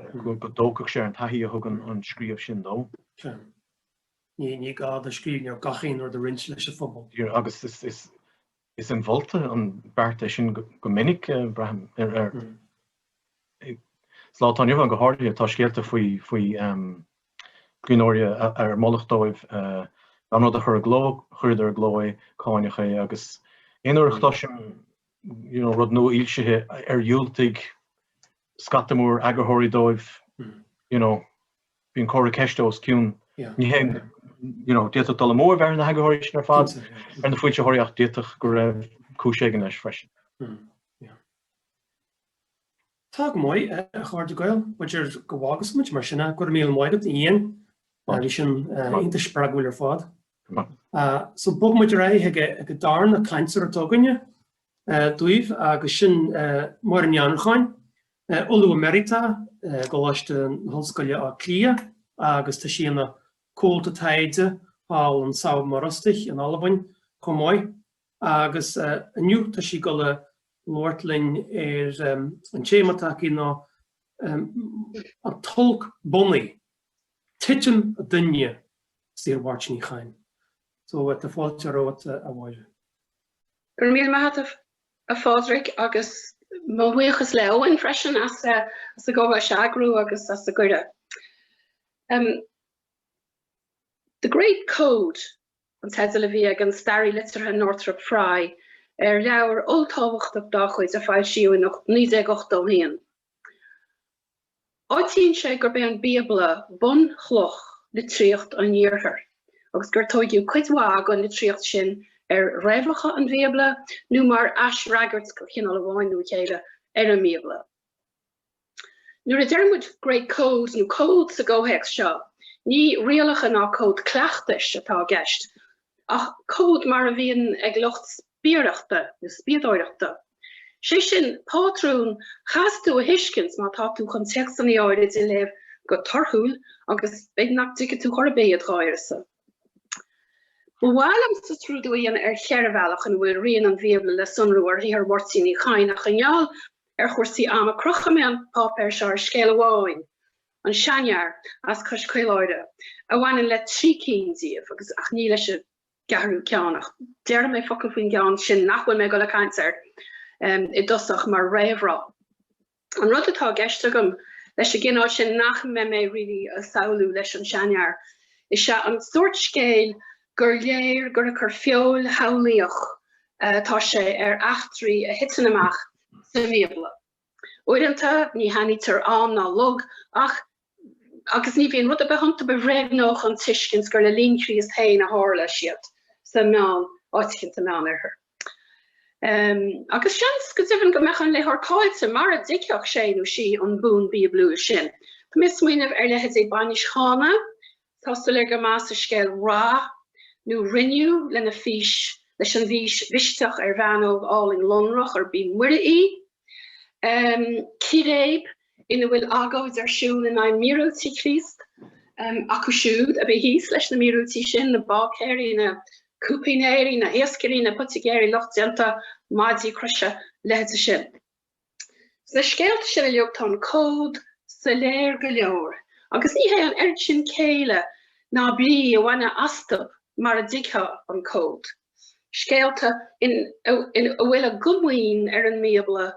dtógfadh sé ar an taithí a thug an scríobh sin dó. Ní gá do scríbhneoir gach aon rud a roinnt leis an phobal. Agus is Is inmholta an beart é sin go minic, braithim, ar sa lá atá inniu ann go háirithe. Tá scéalta faoi faoi scríbhneoirí ar moladh dóibh gan rud a chur i gcló, chuireadar i gcló é, cáineadh é agus aon uair a chloisim you know, rud nua-fhoilsithe ar dhiúltaigh scata mór eagarthóirí dóibh, you know, bíonn comhartha ceiste os cionn. Ní hé, you know, d'fhéadfadh dul amú a bheith ar na heagarthóirí sin ar fad, ar na foilsitheoirí ach d'fhéadfadh go raibh cúis éigin leis freisin. Tá go maith, a chairde Gael. B'fhéidir go bhfágfas muid mar sin é. Go raibh míle maith agat, Ian. Bhí sin iontach spreagúil ar fad. So bogfaidh muid ar aghaidh chuig an darna cainteoir atá againne daoibh agus sin Máire Ní Annracháin. Ollamh Emerita i gColáiste na hOllscoile Áth Cliath agus tá sí ina comhalta taighde thall in Sabhal Mòr Ostaig in Albain chomh maith agus inniu tá sí ag dul a labhairt linn ar an téama atá aici ná an t-olc bunaidh, titim an duine i saothar Mháirtín Uí Chadhain. So tá fáilte romhat a Mháire. Go raibh míle maith agat a Phádraig agus mo bhuíochas le Eoin freisin as as an gcomhdháil seo a eagrú agus as an gcuireadh. Um, The Great Code an teideal a bhí ag an staraí liteartha Northrop Frye ar leabhar olltábhachtach dá chuid a foilsíodh in 1981. Áitíonn sé gurb é an Bíobla bunchloch litríocht an Iarthair agus gur tóigeadh cuid mhaith den litríocht sin ar fhréamhacha an Bhíobla nó mar aisfhreagairt de chineál amháin nó a chéile ar an mBíobla. Nuair a deir muid Great Code nó Cód sa gcomhthéacs seo, ní rialacha ná cód cleachtais atá i gceist, ach cód mar a bhíonn ag lucht spiaireachta nó spiadóireachta. Sé sin, pátrún a chaithfeas tú a thuiscint má tá tú chun téacsanna áirid a léamh go torthúil agus b'fhéidir nach dtuigfidh tú chor ar bith iad dhá uireasa. Ba mhaith liomsa scrúdú a dhéanamh ar cheithre bhealach ina bhfuil rian an Bhíobla le sonrú ar shaothar Mháirtín Uí Chadhain ach i ngeall. Ar chúrsaí ama crochfaidh mé an páipéar seo ar scéal amháin, An Seanfhear as Cois Caoláire, a bhaineann le 3 cinn díobh, agus ach ní leis an gceathrú ceann, ach déarfaidh mé focal faoin gceann sin nach bhfuil mé ag dul ag caint air i dtosach mar réamhrá. An rud atá i gceist agam leis an gcineál sin nach mbeidh mé really a samhlú leis an seanfhear, is ea an sórt scéil gur léir gur ag cur feoil shamhlaíoch atá sé ar eachtraí a thiteann amach sa mBíobla. Uaireanta ní haithnítear am ná log ach agus ní bhíonn rud ar bith iontu a bhréagnódh an tuiscint gur le linn Chríost féin a tharla siad sa meán, áit éicint sa Meánoirthear. Agus seans go deimhin go mbeadh an léitheoir caillte mara dtuigfeadh sé nó sí an bonn bíoblúil sin. Tá mé ag smaoineamh ar leithéidí Bainis Chána, tá soiléir go maith sa scéal Rath nó Rinneadh lena fís, leis an bhfís mhisteach ar bhean óg álainn lonrach arb í Muire í. Círéib ina bhfuil agóid ar siúl in aghaidh míorúiltí Chríost acu siúd a bhí thíos leis na míorúiltí sin, na báicéirí, na cúipínéirí, na hiascairí, na poitigéirí, lucht déanta maidí croise, leithéide sin. Sna scéalta sin uilig tá an cód soiléir go leor agus ní hé an oiread sin céille ná brí a bhainfeá astu mara dtuigfeá an cód. Scéalta ina bhfuil a gcomaoin ar an mBíobla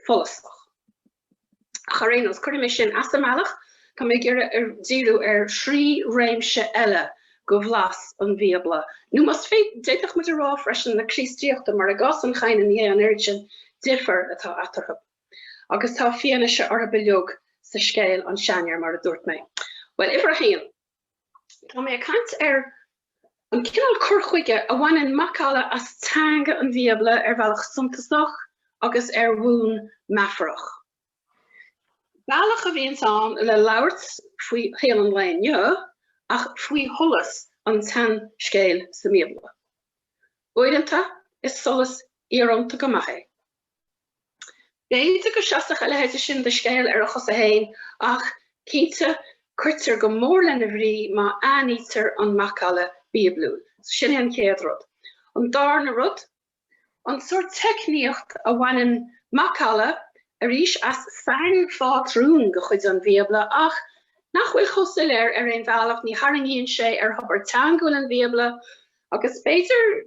follasach. Ach ar aon nós, cuirfidh mé sin as an mbealach, tá mé ag iarraidh díriú ar thrí réimse eile de bhlas an Bhíobla, nó más féidir, d'fhéadfadh muid a rá freisin na Críostaíochta, mar i gcás an Chadhnaigh ní hé an oiread sin difear atá eatarthu. Agus tá fianaise orthu uilig sa scéal An Seanfhear, mar a dúirt mé. Bhuel, uimhir a haon. Tá mé ag caint ar an cineál cur chuige a bhaineann macalla as teanga an Bhíobla ar bhealach suntasach agus ar bhonn meafarach. Bealach a bhíonns ann le labhairt faoi shaol an lae inniu ach faoi sholas an tseanscéil sa mBíobla. Uaireanta is solas íorónta go maith é. B'fhéidir go seasfadh a leithéid sin de scéal ar a chosa féin ach, cinnte, cuirtear go mór lena bhrí má aithnítear an macalla bíoblúil. Sin é an chéad rud. An darna rud, an sórt teicníocht a bhaineann macalla, arís, as sainphátrún de chuid an Bhíobla ach nach bhfuil chomh soiléir ar aon bhealach, ní tharraingíonn sé ar thobar teangúil an Bhíobla Agus b'fhéidir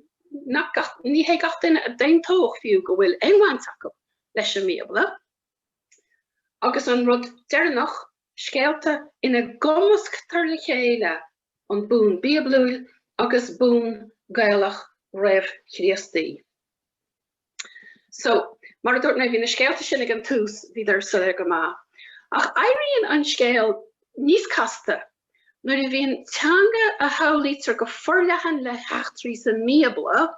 nach gach, ní hé gach duine a d'aontódh fiú go bhfuil aon bhaint acu leis an mBíobla. Agus an rud deireanach, scéalta ina gcumasctar le chéile an bonn bíoblúil agus bonn Gaelach réamh-Chríostaí. So, mar a dúirt mé, bhí na scéalta sin ag an tús, bhíodar soiléir go maith. Ach éiríonn an scéal níos casta nuair a bhíonn teanga a shamhlaítear go forleathan le heachtraí sa mBíobla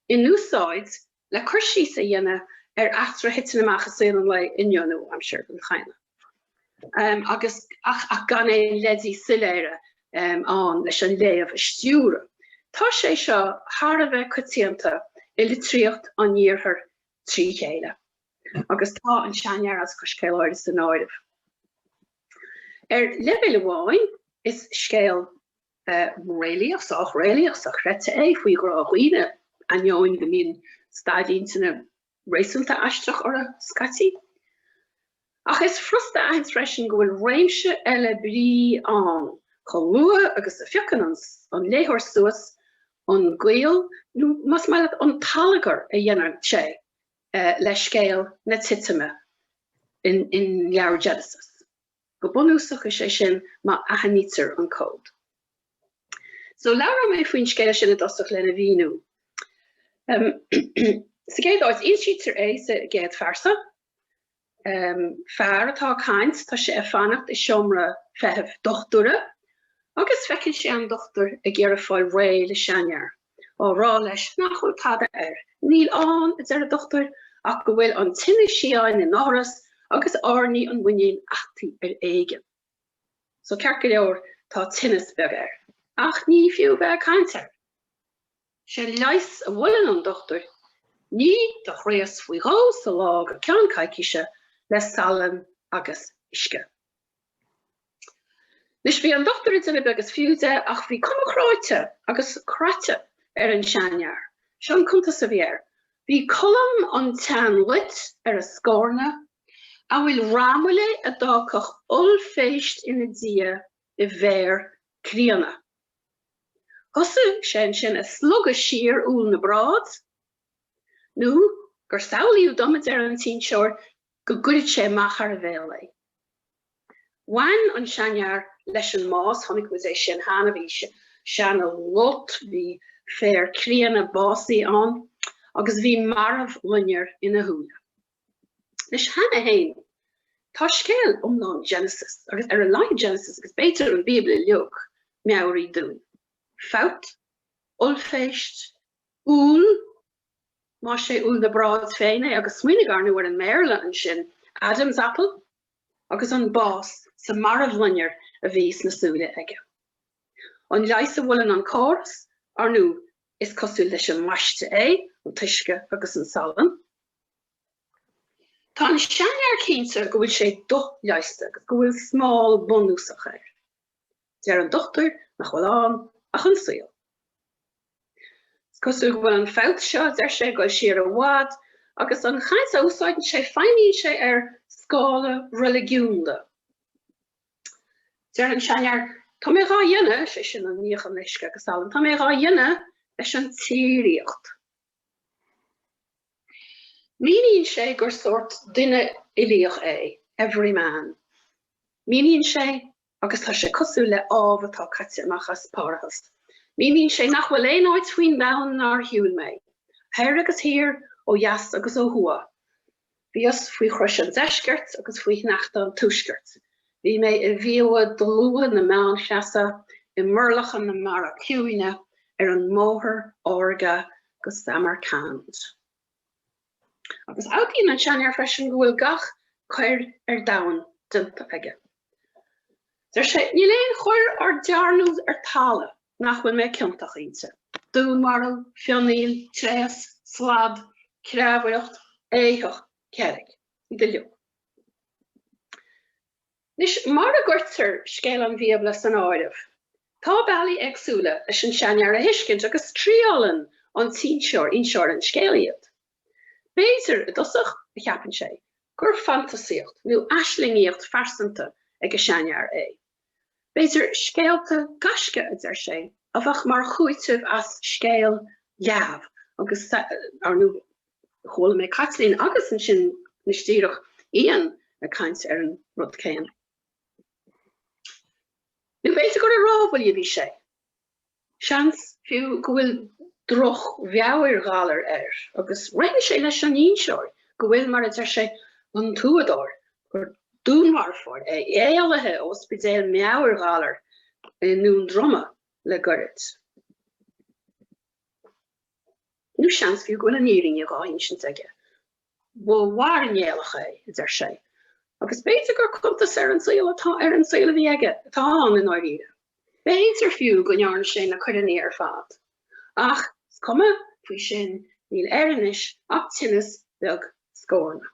in úsáid le cur síos a dhéanamh ar eachtra a thiteann amach i saol an lae inniu nó aimsir an Chadhnaigh. Agus ach ach gan aon leidí soiléire ann leis an léamh a stiúradh. Tá sé seo thar a bheith coitianta i litríocht an iarthair trí chéile, agus tá an seanfhear as Cois Caoláire san áireamh. Ar leibhéal amháin, is scéal réalaíoch, sách réalaíoch, sochreidte é faoi ghnáthdhaoine, ainneoin go mbíonn staid intinne réasúnta aisteach orthu scaití. Ach is furasta a aithint freisin go bhfuil réimse eile brí ann chomh luath agus a phiocann an léitheoir suas an gaol, nó más maith leat an t-allagar a dhéanann sé le scéal na titime in leabhar Genesis. Go bunúsach, is é sin má aithnítear an cód. So labhróidh mé faoin scéal sin i dtosach lena mhíniú. Sa gcéad áit, insítear é sa gcéad phearsa. Fear atá ag caint, tá sé ag fanacht i seomra feithimh dochtúra agus feiceann sé an dochtúir ag iarraidh fáil réidh le seanfhear. á rá leis nach bhfuil tada air. Níl ann, a deir an dochtúir, ach go bhfuil an tine síogáin in othras agus airní an mhuiníl ata ar éigean. So ceart go leor, tá tinneas beag air. Ach ní fiú bheith ag caint air. Sé leigheas a mholann an dochtúir, nigh do chraos faoi dhó sa lá go ceann coicíse le salann agus uisce. Anois bhí an dochtúir ag déanamh beag is fiú de ach bhí cuma chráite agus craite ar an seanfhear. Seo an cuntas a bhí air. Bhí colm an tsean-loit ar a scorna, amhail ramaile a d'fhágfadh ollphéist ina diaidh i bhféar críonna. Thosaigh sé ansin a slogadh siar úll na brád, nó gur samhlaíodh dom, a deir an t-inseoir, go gcuireadh sé amach thar a bhéal é. Bhain an seanfhear leis an mbás, chonaic muid é sin cheana, bhí seana-lot, bhí féar críonna básaí ann agus bhí marbhloinnir ina shúile. Anois cheana féin, tá scéal iomlán Genesis, agus ar a laghad Genesis agus b'fhéidir an Bíobla uilig, meabhraithe dúinn. Fabht, ollphéist, úll, más é úll na brád féin é, agus smaoinigh ar ndóigh ar an mBéarla ansin, Adam's apple, agus an bás sa marbhloinnir a bhí sna súile aige. An leigheas a mholann an córas, ar ndóigh, is cosúil leis an mbaisteadh é, an t-uisce agus an salann. Tá an seanfhear cinnte go bhfuil sé doleigheasta agus go bhfuil smál bunúsach air. Deir an dochtúir nach bhfuil ann ach an saol. Is cosúil go bhfuil an fabht seo, a deir sé, ag dul siar i bhfad, agus an chaint a úsáideann sé, feidhmíonn sé ar scála reiligiúnda. Deir an seanfhear, Tá mé dhá dhéanamh, sé sin an níochán le huisce agus salann, tá mé dhá dhéanamh leis an tsíoraíocht. Míníonn sé gur sórt duine uilíoch é, everyman. Míníonn sé agus tá sé cosúil le ádhamh atá caite amach as parthas. Míníonn sé nach bhfuil aon áit faoin domhan nár shiúil mé, thoir agus thiar, ó dheas agus ó thuaidh. Bhíos faoi chrois an deiscirt agus faoi shneachta an tuaiscirt. Bhí mé i bhfiabha dlútha na meánchreasa, i murlacha na Mara Ciúine, ar an mbóthar órga go Samarcand. Agus admhaíonn an seanfhear freisin go bhfuil gach coir ar domhan déanta aige. Deir sé, Níl aon choir ár dearnadh ar talamh nach bhfuil mé ciontach inti. Dúnmharú, fionnaíl, tréas, slad, creamhaireacht, éitheach, ceilg. Iad uilig. Anois, mura gcuirtear scéal an Bhíobla san áireamh, tá bealaí éagsúla leis an seanfhear a thuiscint agus triálann an t-inseoir, inseoir an scéil iad. B'fhéidir, i dtosach, a cheapann sé, gur fantasaíocht nó aislingíocht phearsanta ag an seanfhear é. B'fhéidir scéalta gaisce, a deir sé, a bheadh mar chúiteamh as scéal leamh agus, ar ndóigh, Chuala mé Caitlín agus ansin anois díreach Ian ag caint ar an rud céanna. Nó b'fhéidir gur i rámhaille a bhí sé. Seans fiú go bhfuil droch-mheabhairghalar air agus ritheann sé leis an inseoir go bhfuil, mar a deir sé, an tuathadóir, gur dúnmharfóir é, éalaithe ó ospidéal meabhairghalar i nDún Droma le goirid. Nó seans fiú go bhfuil an fhírinne dhá hinsint aige. Ba mhairnéalach é, a deir sé, agus b'fhéidir gur cuntas ar an saol atá ar an saol a bhí aige atá ann i ndáiríre. B'fhéidir fiú go ndearna sé na coireanna ar fad. Ach is cuma faoi sin, níl air anois ach tinneas beag scorna.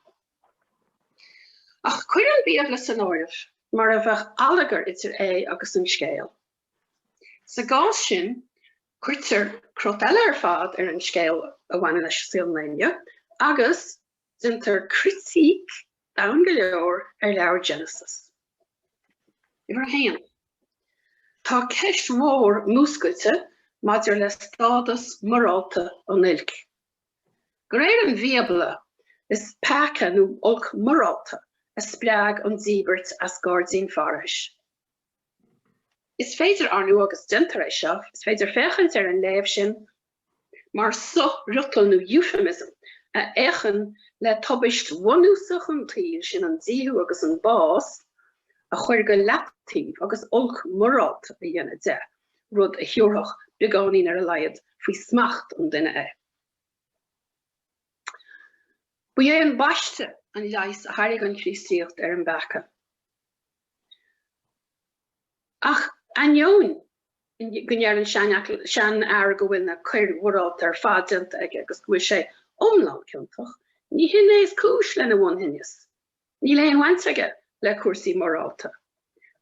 Ach cuir an Bíobla san áireamh, mar a bheadh allagar idir é agus an scéal. Sa gcás sin, cuirtear crot eile ar fad ar an scéal a bhaineann leis saol an lae inniu agus déantar critíc domhain go leor ar leabhar Genesis. Uimhir a haon. Tá ceist mhór múscailte maidir le stádas morálta an oilc. De réir an Bhíobla, is peaca nó olc morálta a spreag an díbirt as Gairdín Pharthais. Is féidir, ar ndóigh, agus déantar é seo, is féidir féachaint ar an léamh sin mar sofhriotal nó euphemism a fhéachann le tubaist bhunúsach an tsaoil, sin an díothú agus an bás, a chur go leataobh agus olc morálta a dhéanamh de, rud a thabharfadh, beagáinín ar a laghad, faoi smacht an duine é. Ba é an baisteadh an leigheas a thairg an Chríostaíocht ar an bpeaca. Ach ainneoin go ndeir an seanfhear go bhfuil na coir mhorálta ar fad déanta aige agus go bhfuil sé iomlán ciontach, ní hin é is cúis lena bhunthinneas. Níl aon bhaint aige le cúrsaí morálta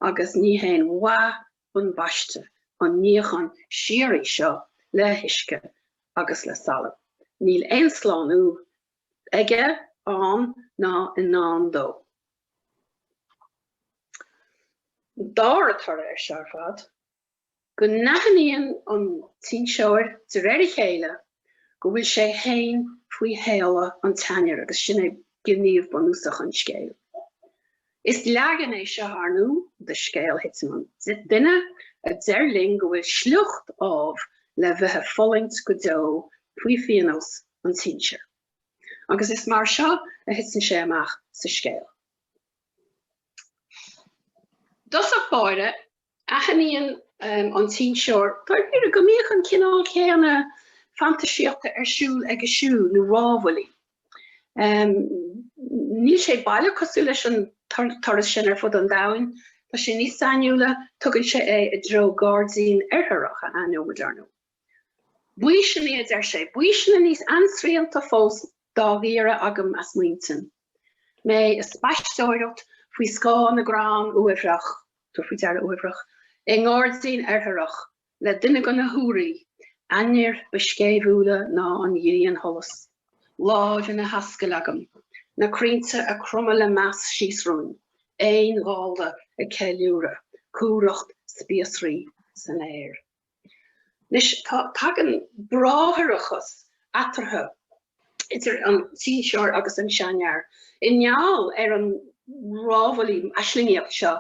agus ní haon mhaith an baisteadh, an níochán síoraí seo le huisce agus le salann. Níl aon slánú aige, ann ná i ndán dó. An dara toradh air seo ar fad, go n-aithníonn an t-inseoir de réir a chéile go bhfuil sé féin faoi shéala an tseanfhir agus sin é gníomh bunúsach an scéil. Is leagan é seo, ar ndóigh, de scéal thitim an duine a deir linn go bhfuil sliocht Ádhaimh le bheith ag fulaingt go deo faoi phíonós an tsinsir. Agus is mar seo a thiteann sé amach sa scéal. I dtosach báire, Aithníonn an t-inseoir, dáiríre, go mbíodh an cineál céanna fantaisíochta ar siúl aige siúd, nó rámhaillí. Níl sé baileach cosúil leis an turas sin ar fud an domhain, tá sé níos sainiúla, tugann sé é i dtreo gairdín oirthearach, a aithneoidh muid, ar ndóigh. Baoiseanna, a deir sé, baoiseanna níos ainsrianta fós dá gcíoradh agam as m'intinn. Mé ag spaisteoireacht faoi scáth na gcrann uaibhreach, tabhair faoi deara uaibhreach, i ngairdín oirthearach le duine de na húraí, ainnir ba scéimhiúla ná an ghriansholas, láimh ina hascaill agam, na crainnte ag cromadh le meas síos romhainn, éin ghallda ag ceiliúradh, cumhracht spíosraí san aer. Anois, tá, tagann bráithreachas eatarthu, idir an t-inseoir agus an seanfhear, i ngeall ar an rámhaillí aislingíocht seo,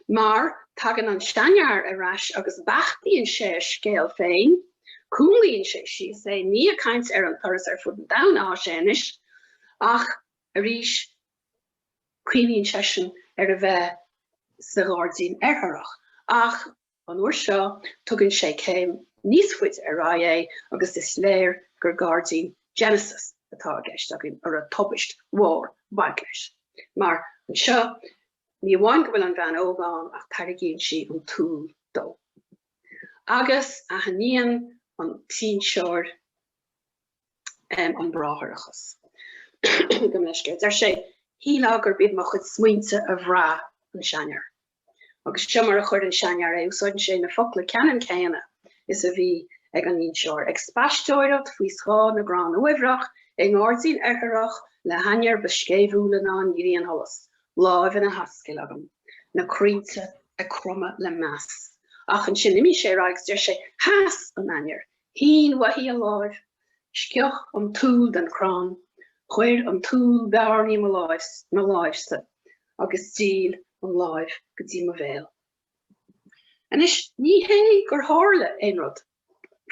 mar tagann an seanfhear ar ais agus beachtaíonn sé a scéal féin, cúngaíonn sé síos é, ní ag caint ar an turas ar fud an domhain atá sé anois, ach arís cuimhníonn seisean ar a bheith sa ghairdín oirthearach, ach An uair seo, tugann sé céim níos faide ar aghaidh é agus is léir gur gairdín Genesis atá i gceist againn a raibh tubaist mhór ag baint leis. Mar anseo, ní amháin go bhfuil an bhean óg ann ach tairgíonn sí an t-úll dó. Agus aithníonn an t-inseoir an bráithreachas. Gabh mo leithscéal. Deir sé, Shílfeá gurb iad mo chuid smaointe a bhraith an seanfhear. Agus seo mar a chuir an seanfhear é, úsáideann sé na focla ceannann céanna is a bhí ag an inseoir, ag spaisteoireacht faoi scáth na gcrann uaibhreach i ngairdín oirthearach le hainnir ba scéimhiúla ná an ghriansholas, láimh ina hascaill agam, na crainnte ag cromadh le meas. Ach ansin imíonn sé ar aghaidh agus deir sé, Sheas an ainnir, Shín uaithi a láimh, scioch an t-úll den chrann, chuir an t-úll bearnaí i mo láimhse agus d'fhill an láimh go dtí mo bhéal. Anois, ní hé gur tharla aon rud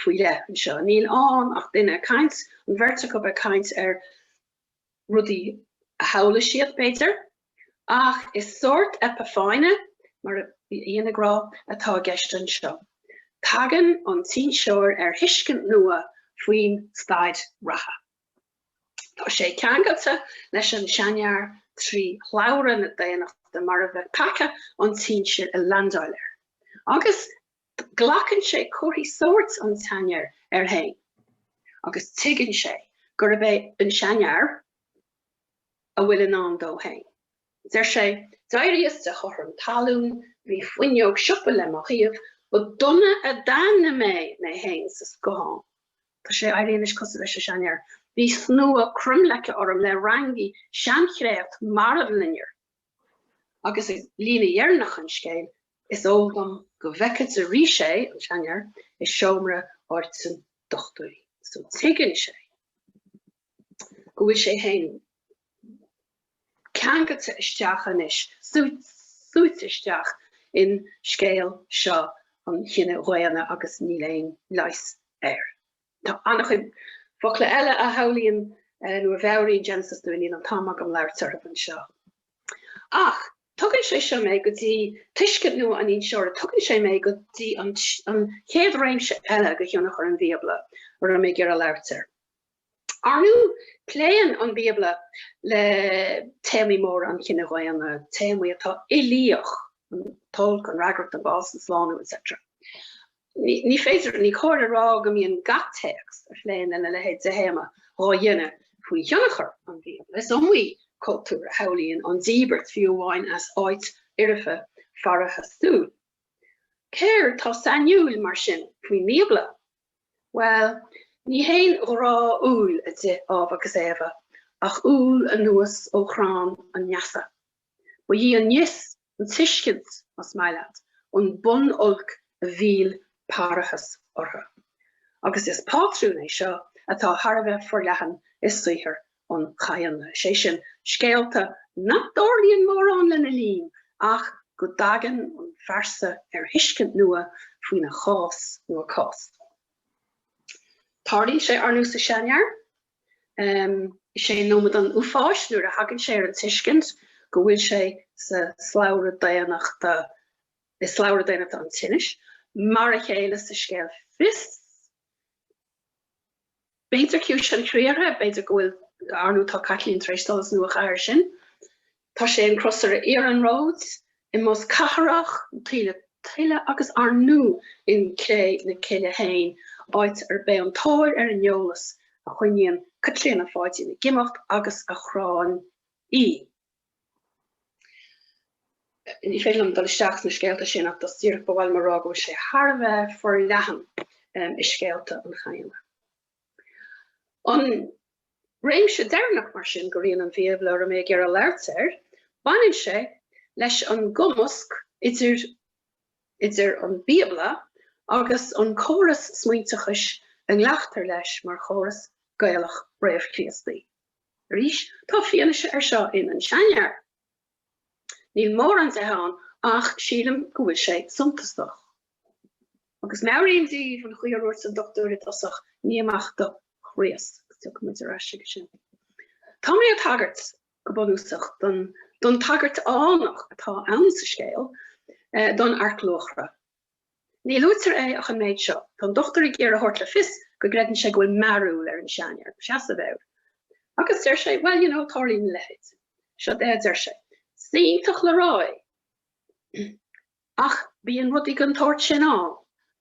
faoi leith anseo, níl ann ach duine ag caint, an bheirt acu ag caint ar rudaí a shamhlaigh siad, b'fhéidir, ach is sórt eipeafáine, mar a bhí Ian ag rá, atá i gceist anseo. Tagann an t-inseoir ar thuiscint nua faoin staid reatha. Tá sé ceangailte leis an seanfhear trí shlabhra na daonnachta mar a bheadh peaca an tsinsir ag landáil air. Agus Glacann sé comharthaí sóirt an tseanfhir air féin agus tuigeann sé gurb é an seanfhear a bhfuil i ndán dó féin. Deir sé, D'éiríos de chothrom talún, bhí fuinneog siopa le mo thaobh, ba dona a d'aithnigh mé mé féin sa scothán. Tá sé ag éirí anois cosúil leis an seanfhear. Bhí snua croimleice orm le rangaí seanchéacht marbhloinnir. Agus i líne dheireanach an scéil, Is eol dom go bhfeicfead arís é, an seanfhear, i seomra áirithinte dochtúirí. So tuigeann sé go bhfuil sé féin ceangailte isteach anois, súite isteach in scéal seo an chine dhaonna agus níl aon leigheas air. Tá an-chuid focla eile a shamhlaíonn nó a mheabhraíonn Genesis dúinn, níl an t-am agam labhairt orthu anseo. Ach tugann sé seo mé go dtí tuiscint nua an inseora, tugann sé mé go dtí an chéad réimse eile de thionchar an Bhíobla a raibh mé ag iarraidh labhairt air. Ar ndóigh, pléann an Bíobla le téamaí móra an chine dhaonna, téamaí atá uilíoch, an t-olc, an fhreagracht, an bás, an slánú, etc. Ní féidir, ní cóir a rá go mbíonn gach téacs a phléann lena leithéid de théama dhá dhéanamh faoi thionchar an Bhíobla. Is iomaí cultúr a shamhlaíonn an díbirt fiú amháin as áit fhoirfe pharadhasúil. Céard tá sainiúil mar sin faoin mBíobla? Bhuel, Ní haon ghrá úll a d'ith Ádhamh agus Éabha ach úll anuas ó chrann an neasa. Ba í an nios, an tuiscint, más maith leat, an bun-olc a mhíll parthas orthu. Agus is pátrún é seo atá thar a bheith forleathan i saothar an Chadhanaigh, sé sin, scéalta nach dtarlaíonn mórán lena linn ach go dtagann an phearsa ar thuiscint nua faoina chás nó a cás. Tarlaíonn sé ar ndóigh sa Seanfhear. Is é nóiméad an uafáis nuair a thagann sé ar an tuiscint go bhfuil sé sa slabhra daonnachta, i slabhra daonnachta an tinnis, mar a chéile sa scéal Fios. B'fhéidir Ciumhais an Chriathraigh, b'fhéidir go bhfuil, ar ndóigh tá Caitlín tar éis solas nua a chaitheamh air sin. Tá sé an crosaire iarnróid i mbus cathrach, an taoille tuile agus ar ndóigh in Cré na Cille féin, áit arb é an tóir ar an eolas a choinníonn Caitríona Pháidín ag imeacht agus a chránn í. Ní féidir liom dul isteach sna scéalta sin ach just díreach ba mhaith liom a rá go bhfuil sé thar a bheith forleathan i scéalta an Chadhanaigh. An réimse deireanach, mar sin, de rian an Bhíobla a raibh mé ag iarraidh labhairt air, baineann sé leis an gcumasc idir idir an Bíobla agus an córas smaointeachais a nglactar leis mar chóras Gaelach réamh-Chríostaí. Arís, tá fianaise air seo in An Seanfhear. Níl mórán de ann ach sílim go bhfuil sé suntasach. Agus meabhraím daoibh an chaoi a dhúirt an dochtúir i dtosach, ní amach do Chríost, agus tiocfaidh muid ar ais chuige sin. Tá mé ag tagairt, go bunúsach, don don tagairt fhánach atá ann sa scéal don Earc Luachra. Ní luaitear é ach an méid seo, tá an dochtúir ag iarraidh a thabhairt le fios go gcreideann sé go bhfuil mearúil ar an seanfhear, seasamh air. Agus deir sé, well, you know, tarlaíonn a leithéid. Seo é a deir sé. Is iontach le rá é. Ach bíonn rudaí den tsórt sin ann.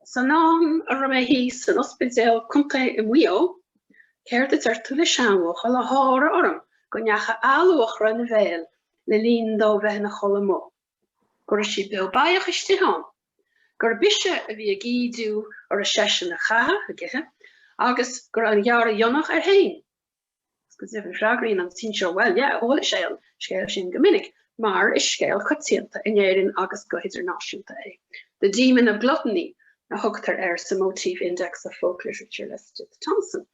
San am a raibh mé thíos san ospidéal contae i Maigh Eo, céard a deir tú le seanbhuachaill a sháraigh orm go ndeachaigh athluachra ina bhéal le linn dó bheith ina chodladh amuigh, go raibh sí beo báidheach istigh ann, gurb ise a bhí ag ídiú a raibh seisean a chaitheamh, ag ithe, agus go raibh an ghearradh fhionnadh air féin. Agus go deimhin freagraíonn an sinsear, Bhuel, yeah, chuala sé an scéal sin go minic, mar is scéal coitianta in Éirinn agus go hidirnáisiúnta é. The Demon of Gluttony a thugtar air sa Motif Index of Folk Literature le Stith Thompson.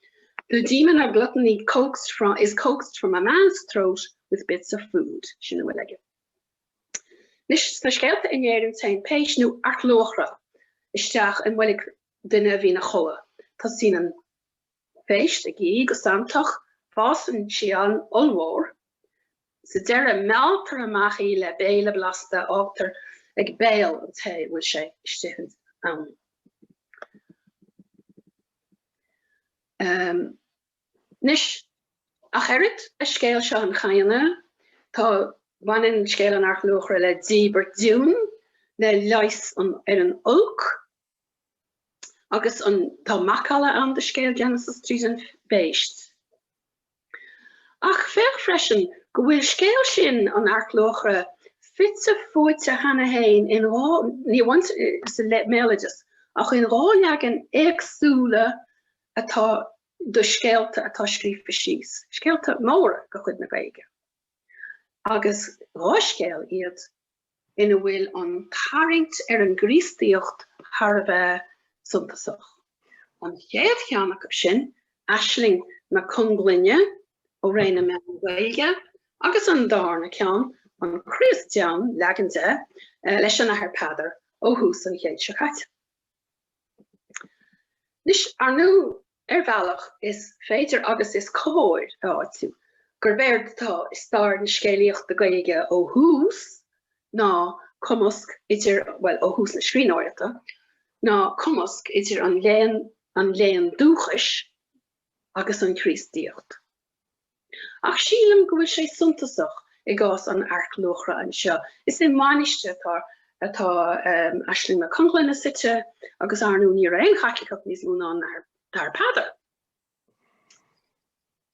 The demon of gluttony coaxed from, is coaxed from a man's throat with bits of food. Sin a bhfuil aige. Anois, sna scéalta in Éirinn téann péist nó earc luachra isteach i mboilg duine a bhí ina chodladh. Tosaíonn an phéist ag ith go santach, fásann sí an-ollmhór. Sa deireadh, mealltar amach í le béile blasta a fhágtar ag béal an té a bhfuil sé istigh ann. Anois, ach oiread le scéal seo an Chadhanaigh, tá, baineann scéal an Earc Luachra le díbirt diún, le leigheas ar an olc, Agus an, tá macalla ann de scéal Genesis tríd an bpéist. Ach féach freisin go bhfuil scéal sin an Earc Luachra fite fuaite cheana féin in dhá, ní amháin sa mbéaloideas, ach in dhá leagan éagsúla atá de scéalta atá scríofa síos, scéalta móra de chuid na Gaeilge. Agus dhá scéal iad ina bhfuil an tarraingt ar an gCríostaíocht thar a bheith suntasach. An chéad cheann acu sin, Aisling Mac Conglinne ó ré na Meán-Ghaeilge, agus an darna ceann, An Críost Donn, leagan de, leis an Athair Peadar ó thús an chéid seo caite. Anois, ar ndóigh, ar bhealach, is féidir agus is cóir a áitiú gurb éard atá i stair na scéalaíochta Gaeilge ó thús ná cumasc idir, bhuel, ó thús na scríbhneoireachta, ná cumasc idir an léann, an léann dúchais agus an Chríostaíocht. Ach sílim go bhfuil sé suntasach i gcás an Earc Luachra anseo. Is i mainistir atá atá Aisling Mac Conglinne suite agus ar ndóigh ní raibh aon Chaitliceach níos mó ná an tAthair Peadar.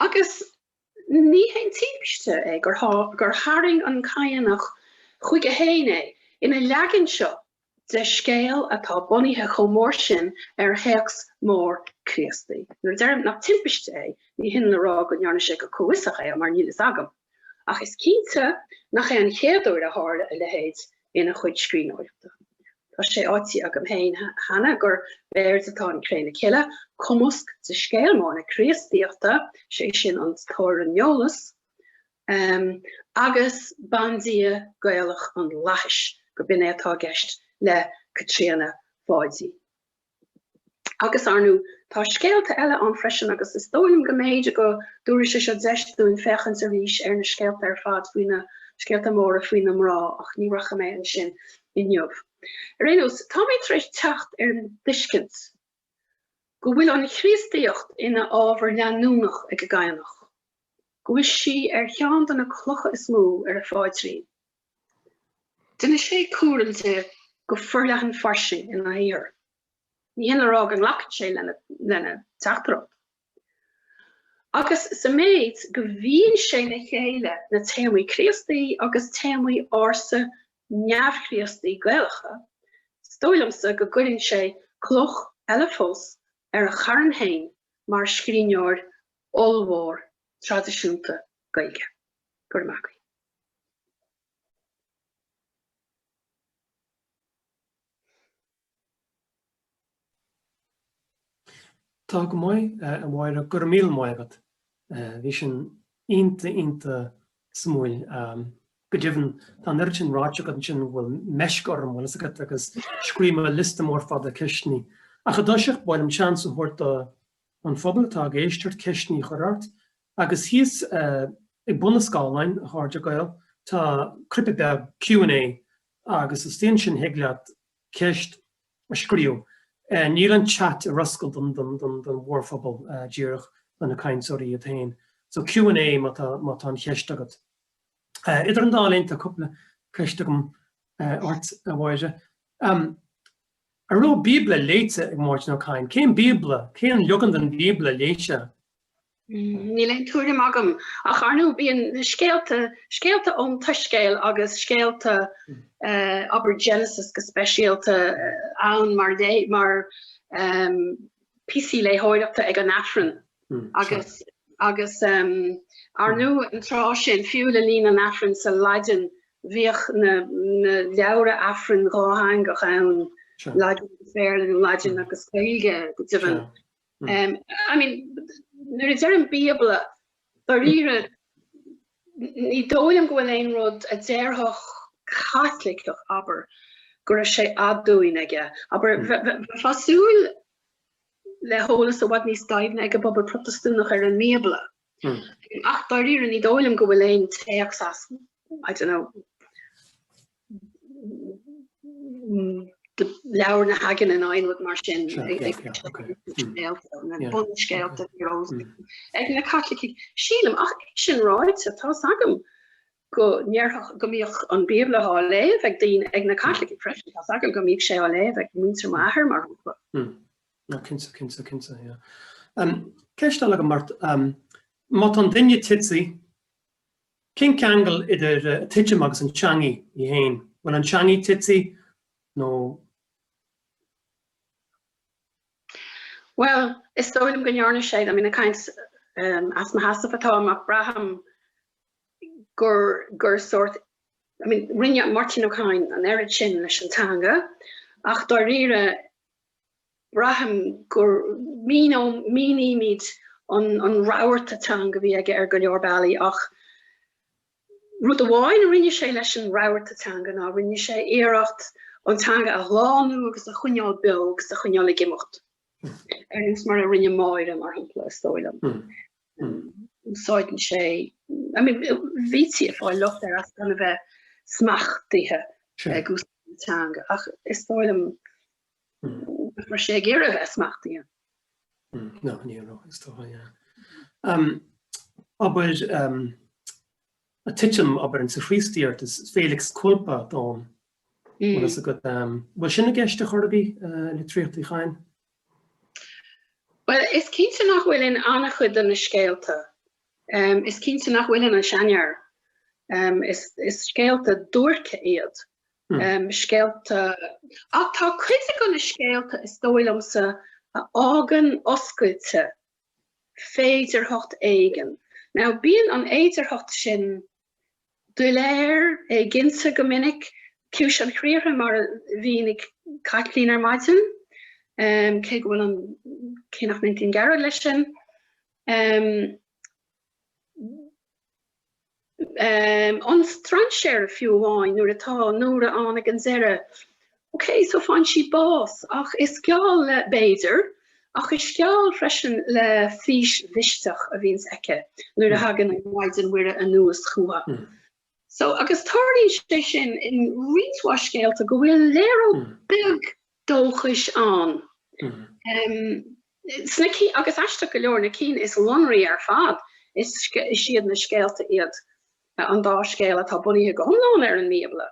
Agus ní haon timpiste é gur gur tharraing an Cadhnach chuige féin é ina leagan seo. de scéal atá bunaithe chomh mór sin ar théacs mór Críostaí. Nuair a deirim nach timpiste é, ní hionann a rá go ndearna sé go comhfhiosach é, mar níl fhios agam. Ach is cinnte nach é an chéad uair a tharla a leithéid ina chuid scríbhneoireachta. Tá sé áitithe agam féin cheana gur b'éard atá in Cré na Cille cumasc de scéal mór na Críostaíochta, sé sin an tAireneolas, agus bandia Gaelach an Fhlaithis, go b'in é atá i gceist le Caitríona Pháidí. Agus, ar ndóigh, tá scéalta eile ann freisin agus is dóigh liom go mb'fhéidir go dtabharfaidh sé seo deis dúinn féachaint arís ar na scéalta ar fad faoi na scéalta móra faoi na mná ach ní rachaidh mé ansin inniu. Ar aon nós, tá mé tar éis teacht ar an dtuiscint go bhfuil an Chríostaíocht ina ábhar leanúnach ag an gCadhnach, go bhfuil sí ar cheann de na clocha is mó ar a phaidrín. Déanann sé cúram di go forleathan fairsing ina shaothar. Ní hin le rá go nglacann sé lena teachtaireacht. Agus sa méid go bhfíonn sé le chéile na téamaí Críostaí agus téamaí ársa neamh-Chríostaí Gaelacha, is dóigh liomsa go gcuireann sé cloch eile fós ar a charn féin mar scríbhneoir ollmhór traidisiúnta Gaeilge. Go raibh maith agaibh. Tá go maith, a Mháire, go raibh míle maith agat. Bhí sin iontach, iontach suimiúil. Go deimhin, tá an oiread sin ráite agat ansin go bhfuil meisce orm, bhfuil fhios agat, agus scríobh mé liosta mór fada ceisteanna. Ach i dtoiseach, ba mhaith liom seans a thabhairt do an phobal atá ag éisteacht ceisteanna a chur ort. Agus thíos ag bun an scáileáin, a chairde Gael, tá cnaipe beag Q and A agus istigh ansin thig leat ceist a scríobh. Níl an chat ar oscailt don mhórphobal, díreach do na cainteoirí iad féin. So Q and A má tá má tá an cheist agat. Idir an dá linn tá cúpla ceist agam ort, a Mháire. An raibh Bíobla léite ag Máirtín Ó Cadhain? Cén Bíobla, cén leagan den Bhíobla a léigh sé? Níl aon tuairim agam, ach ar ndóigh bíonn na scéalta, scéalta ón tSoiscéal agus scéalta abair Genesis go speisialta ann mar mar píosaí léitheoireachta ag an Aifreann agus agus ar ndóigh an tráth sin fiú le linn an Aifrinn sa Laidin bhíodh na na leabhra Aifrinn dhátheangach ann, Laidin agus Béarla nó Laidin agus Gaeilge go deimhin. I mean, nuair a deirim Bíobla, dáiríre, ní dóigh liom go bhfuil aon rud a déarfadh Caitliceach, abair, go raibh sé aduain aige. Abair, bheifeá ag súil le heolas i bhfad níos doimhne ag an bpobal Protastúnach ar an mBíobla. Ach dáiríre, ní dóigh liom go bhfuil aon téacs as, I don't know, Leabhar na hEagna nó aon rud mar sin na bunscéalta ag na Caitlicigh. Sílim, ach é sin ráite, tá's agam go ndéarfadh go mbíodh an Bíobla á léamh ag daoine, ag na Caitlicigh freisin, tá's agam go mbíodh sé á léamh ag muintir m'athar, mar shampla. No, cinnte, cinnte, cinnte, yeah. Ceist eile agam ort, má tá an duine tite, cén ceangal idir titim agus an teangaidh í féin? Bhfuil an teangaidh tite nó? Bhuel, is dóigh liom go ndearna sé, I mean, ag caint as mo sheasamh atáim ach braithim gur, gur sórt, I mean, rinne Máirtín Ó Cadhain an oiread sin leis an teanga ach dáiríre braithim gur mínímid an rabharta teanga a bhí aige ar go leor bealaí ach rud amháin a rinne sé leis an rabharta teanga ná rinne sé iarracht an teanga a shlánú agus a choinneáil beo agus a choinneáil ag imeacht. Ar nós mar a rinne Máire, mar shampla, is dóigh liom. Úsáideann sé, I mean, bhítí ag fáil locht air as gan a bheith smachtaithe ag úsáid na teanga ach is dóigh liom Nach raibh sé ag iarraidh a bheith smachtaithe. No, ní raibh, is dócha, yeah. Abair, a titim, abair, insa Chríostaíocht, is felix culpa atá ann. Bhfuil fhios agat, bhfuil sin i gceist ar chor ar bith i litríocht Uí Chadhain? Bhuel, is cinnte nach bhfuil in an-chuid de na scéalta. Is cinnte nach bhfuil in An Seanfhear. Is scéalta duairce iad. Scéalta, ach tá cuid de na scéalta is dóigh liomsa a fhágann oscailte féidearthacht éigin. Now bíonn an fhéidearthacht sin doiléir, éiginnte go minic, Ciumhais an Chriathraigh mar a mhínigh Caitlín ar maidin, cé go bhfuil an, cé nach n-aontaíonn Gearóid leis sin. An Strainséara fiú amháin nuair atá Nóra ann ag an deireadh. Ok, so faigheann sí bás ach is geall le, b'fhéidir, ach is geall freisin le fís mhisteach a bhíonns aici nuair a thagann an Mhaighdean Mhuire anuas chucu. So, agus tarlaíonn sé sin in roinnt mhaith scéalta go bhfuil léaró beag dóchais ann. Sna cinn, agus aisteach go leor, na cinn is lonraí ar fad, is iad na scéalta iad, an dá scéal atá bunaithe go hiomlán ar an mBíobla,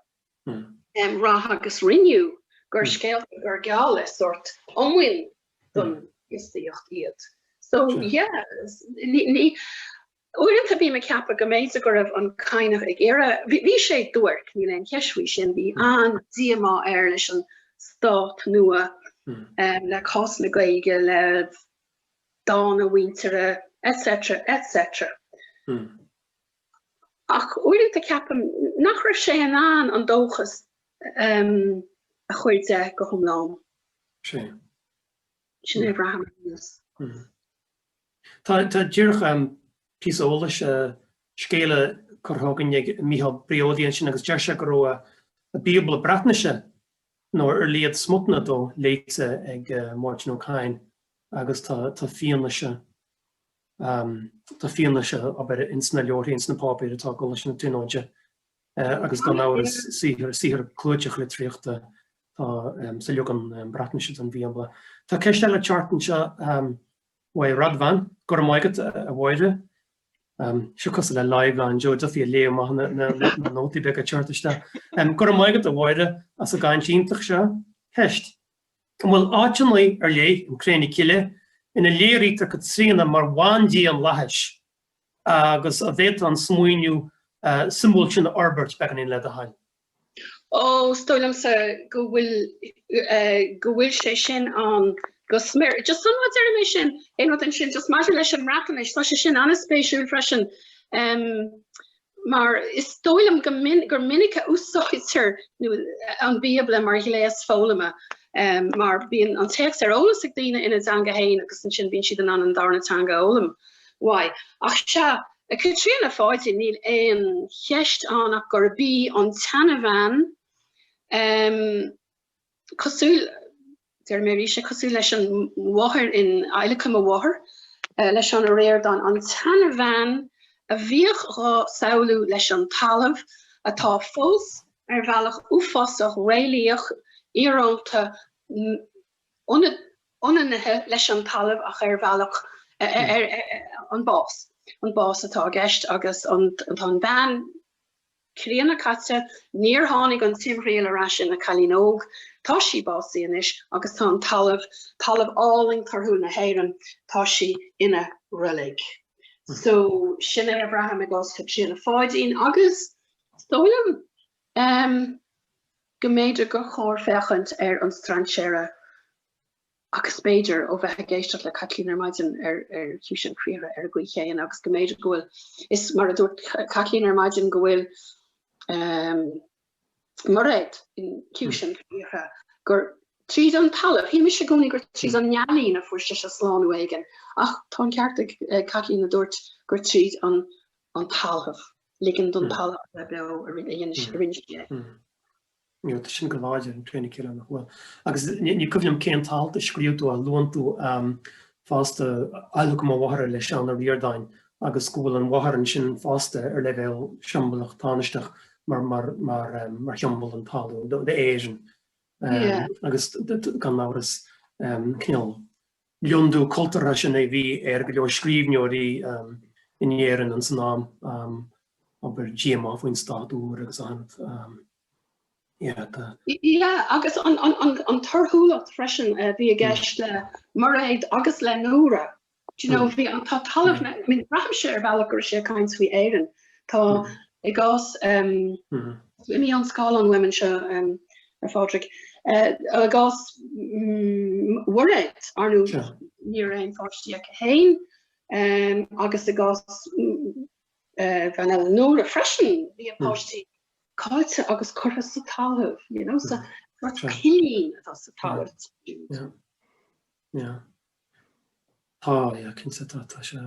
Rath agus Rinnú, gur scéalta gur geall le sórt iomainn don Chríostaíocht iad. So, yeah, ní, Uaireanta bím ag ceapadh go mb'fhéidir go raibh an Cadhnach ag iarraidh, bhí sé duairc, níl aon cheist faoi sin, bhí an-díomá air leis an stát nua, le cás na Gaeilge, le dán a mhuintire, etc. etc. Ach uaireanta ceapaim nach raibh sé in ann an dóchas a chur de go hiomlán. Sin Sin é a bhraithim ar aon nós. Tá díreach píosa eolais, scéala curtha chugainn ag Mícheál Briody ansin agus deir sé go raibh a Bíobla Breatnaise, nó ar a laghad smutanna dó, léite ag Máirtín Ó Cadhain agus tá fianaise, tá fianaise, abair, ins na leabharthaí, ins na páipéir atá i gColáiste na Tríonóide agus gan amhras saothar, saothar clúiteach litríochta atá sa leagan Breatnaise den Bhíobla. Tá ceist eile ag teacht anseo. Uaidh Radvan, Go raibh maith agat, a Mháire. Seo cosúil le liveline Joe Duffy ag léamh amach na nótaí beaga ag teacht isteach. Go raibh maith agat, a Mháire, as an gcaint iontach seo. Ceist, An bhfuil áiteanna ar leith in Cré na Cille ina léirítear Caitríona mar bhandia an fhlaithis agus an bhféadfá an smaoineamh suimiúil sin a fhorbairt beagáinín le do thoil? Ó, is dóigh liomsa go bhfuil, go bhfuil sé sin ann go smior. Just sula ndeirim é sin, aon rud ansin, just maidir leis an mBreatnais, tá sé sin an-spéisiúil freisin, mar is dóigh liom go min, gur minic a úsáidtear an Bíobla mar ghléas foghlama, mar bíonn an téacs ar eolas ag daoine ina dteanga féin agus ansin bíonn siad in ann an darna teanga a fhoghlaim uaidh. Ach sea, Caitríona Pháidín, níl aon cheist ann ach gurb í an tseanabhean, cosúil, déarfaidh mé arís é, cosúil leis an mháthair in Adhlacadh Mo Mháthar le Seán Ó Ríordáin, an tseanabhean a bhíodh dhá samhlú leis an talamh, atá fós ar bhealach uafásach réalaíoch, íorónta, ionannaithe leis an talamh ach ar bhealach an bás, an bás atá i gceist agus an tá an bhean chríonna caite, níor tháinig an timthriall ar ais ina cailín óg, tá sí básaithe anois agus tá an talamh, talamh álainn torthúil na hÉireann, tá sí ina roilig. So sin é a bhraithim i gcás Chaitríona Pháidín agus is dóigh liom, go mb'fhéidir gur chóir féachaint ar An Strainséara agus b'fhéidir, ó bheith ag éisteacht le Caitlín ar maidin ar ar Chiumhais an Chriathraigh ar an gcaoi chéanna agus go mb'fhéidir go bhfuil, is mar a dúirt Caitlín ar maidin go bhfuil um, Mairéad in Ciumhais an Chriathraigh gur tríd an talamh, shíl mise i gcónaí gur tríd an n-ealaín a fuair sise slánú éigin ach tá an ceart ag Caitlín a dúirt gur tríd an an talamh. ligean don talamh a bheith beo a rinne sí é. Tá sin go láidir in Cré na Cille nach bhfuil. Agus ní cuimhin liom cén t-alt a scríobh tú a luann tú fosta Adhlacadh Mo Mháthar le Seán Ó Ríordáin agus go bhfuil an mháthair ansin fosta ar leibhéal siombalach tánaisteach mar mar mar mar shiombail don talamh d'Éirinn. Agus gan amhras cineál lionndú cultúrtha sin a bhí ar go leor scríbhneoirí in Éirinn ins an am, abair, díomá faoin stát úr agus an, yeah, tá. Yeah, agus an torthúlacht freisin a bhí i gceist le Mairéad agus le Nóra. Do you know, bhí an, tá talamh na, I mean, braithimse ar bhealach go raibh sé ag caint faoi Éirinn. Tá, i gcás. Imithe ón scáileán uaim anseo, a Phádraig. I gcás Mhuiréad, ar ndóigh, ní raibh aon pháistí aici féin, agus i gcás bhean eile Nóra freisin, bhí a páistí caillte agus curtha sa talamh, you know, so sórt cillín atá sa talamh. Yeah. Yeah. Tá, yeah, cinnte tá, tá sé.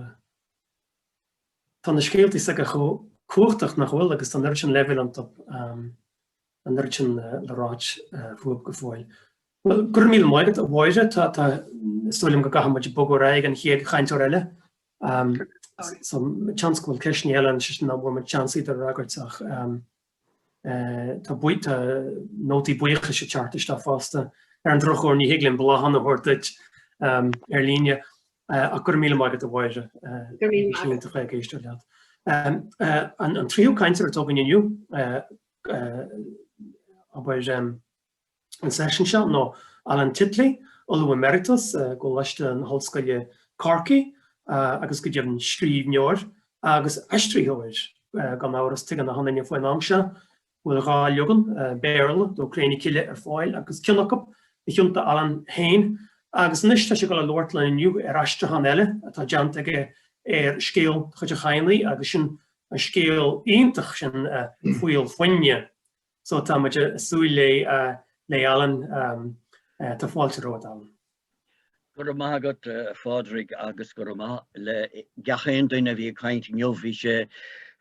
Tá na scéaltaí s'aige chomh cumhachtach nach bhfuil agus tá an oiread sin leibhéil iontu, an oiread sin le ráit fúthu go fóill. Bhuel, go raibh míle maith agat, a Mháire. Tá, tá, is dóigh liom go gcaithfidh muid bogadh ar aghaidh an chéad chainteoir eile. So, seans go bhfuil ceisteanna eile ansin nach bhfuair muid seans iad a fhreagairt ach Tá tá nótaí buíochais ag teacht isteach fosta. Ar an drochuair ní thig linn bláthanna a thabhairt duit ar líne ach go raibh míle maith agat a Mháire. Go raibh míle maith agat. Iontach ag éisteacht leat. An tríú cainteoir atá againn inniu, abair, an seisiún seo ná Alan Titley, Ollamh Emeritus i gColáiste na hOllscoile Corcaigh agus go deimhin scríbhneoir agus aistritheoir. Gan amhras tuigeann achan duine faoin am seo go bhfuil 2 leagan Béarla de Cré na Cille ar fáil agus ceann acu a thiontaigh Alan féin agus anois tá sé ag dul a labhairt linn inniu ar aistriúchán eile atá déanta aige ar scéal de chuid an Chadhnaigh agus sin an scéal iontach sin Fuíoll Foinne. So tá muid ag súil le le Alan. Tá fáilte romhat Alan. Go raibh maith agat a Phádraig agus go raibh maith le gach aon duine a bhí ag caint inniu. Bhí sé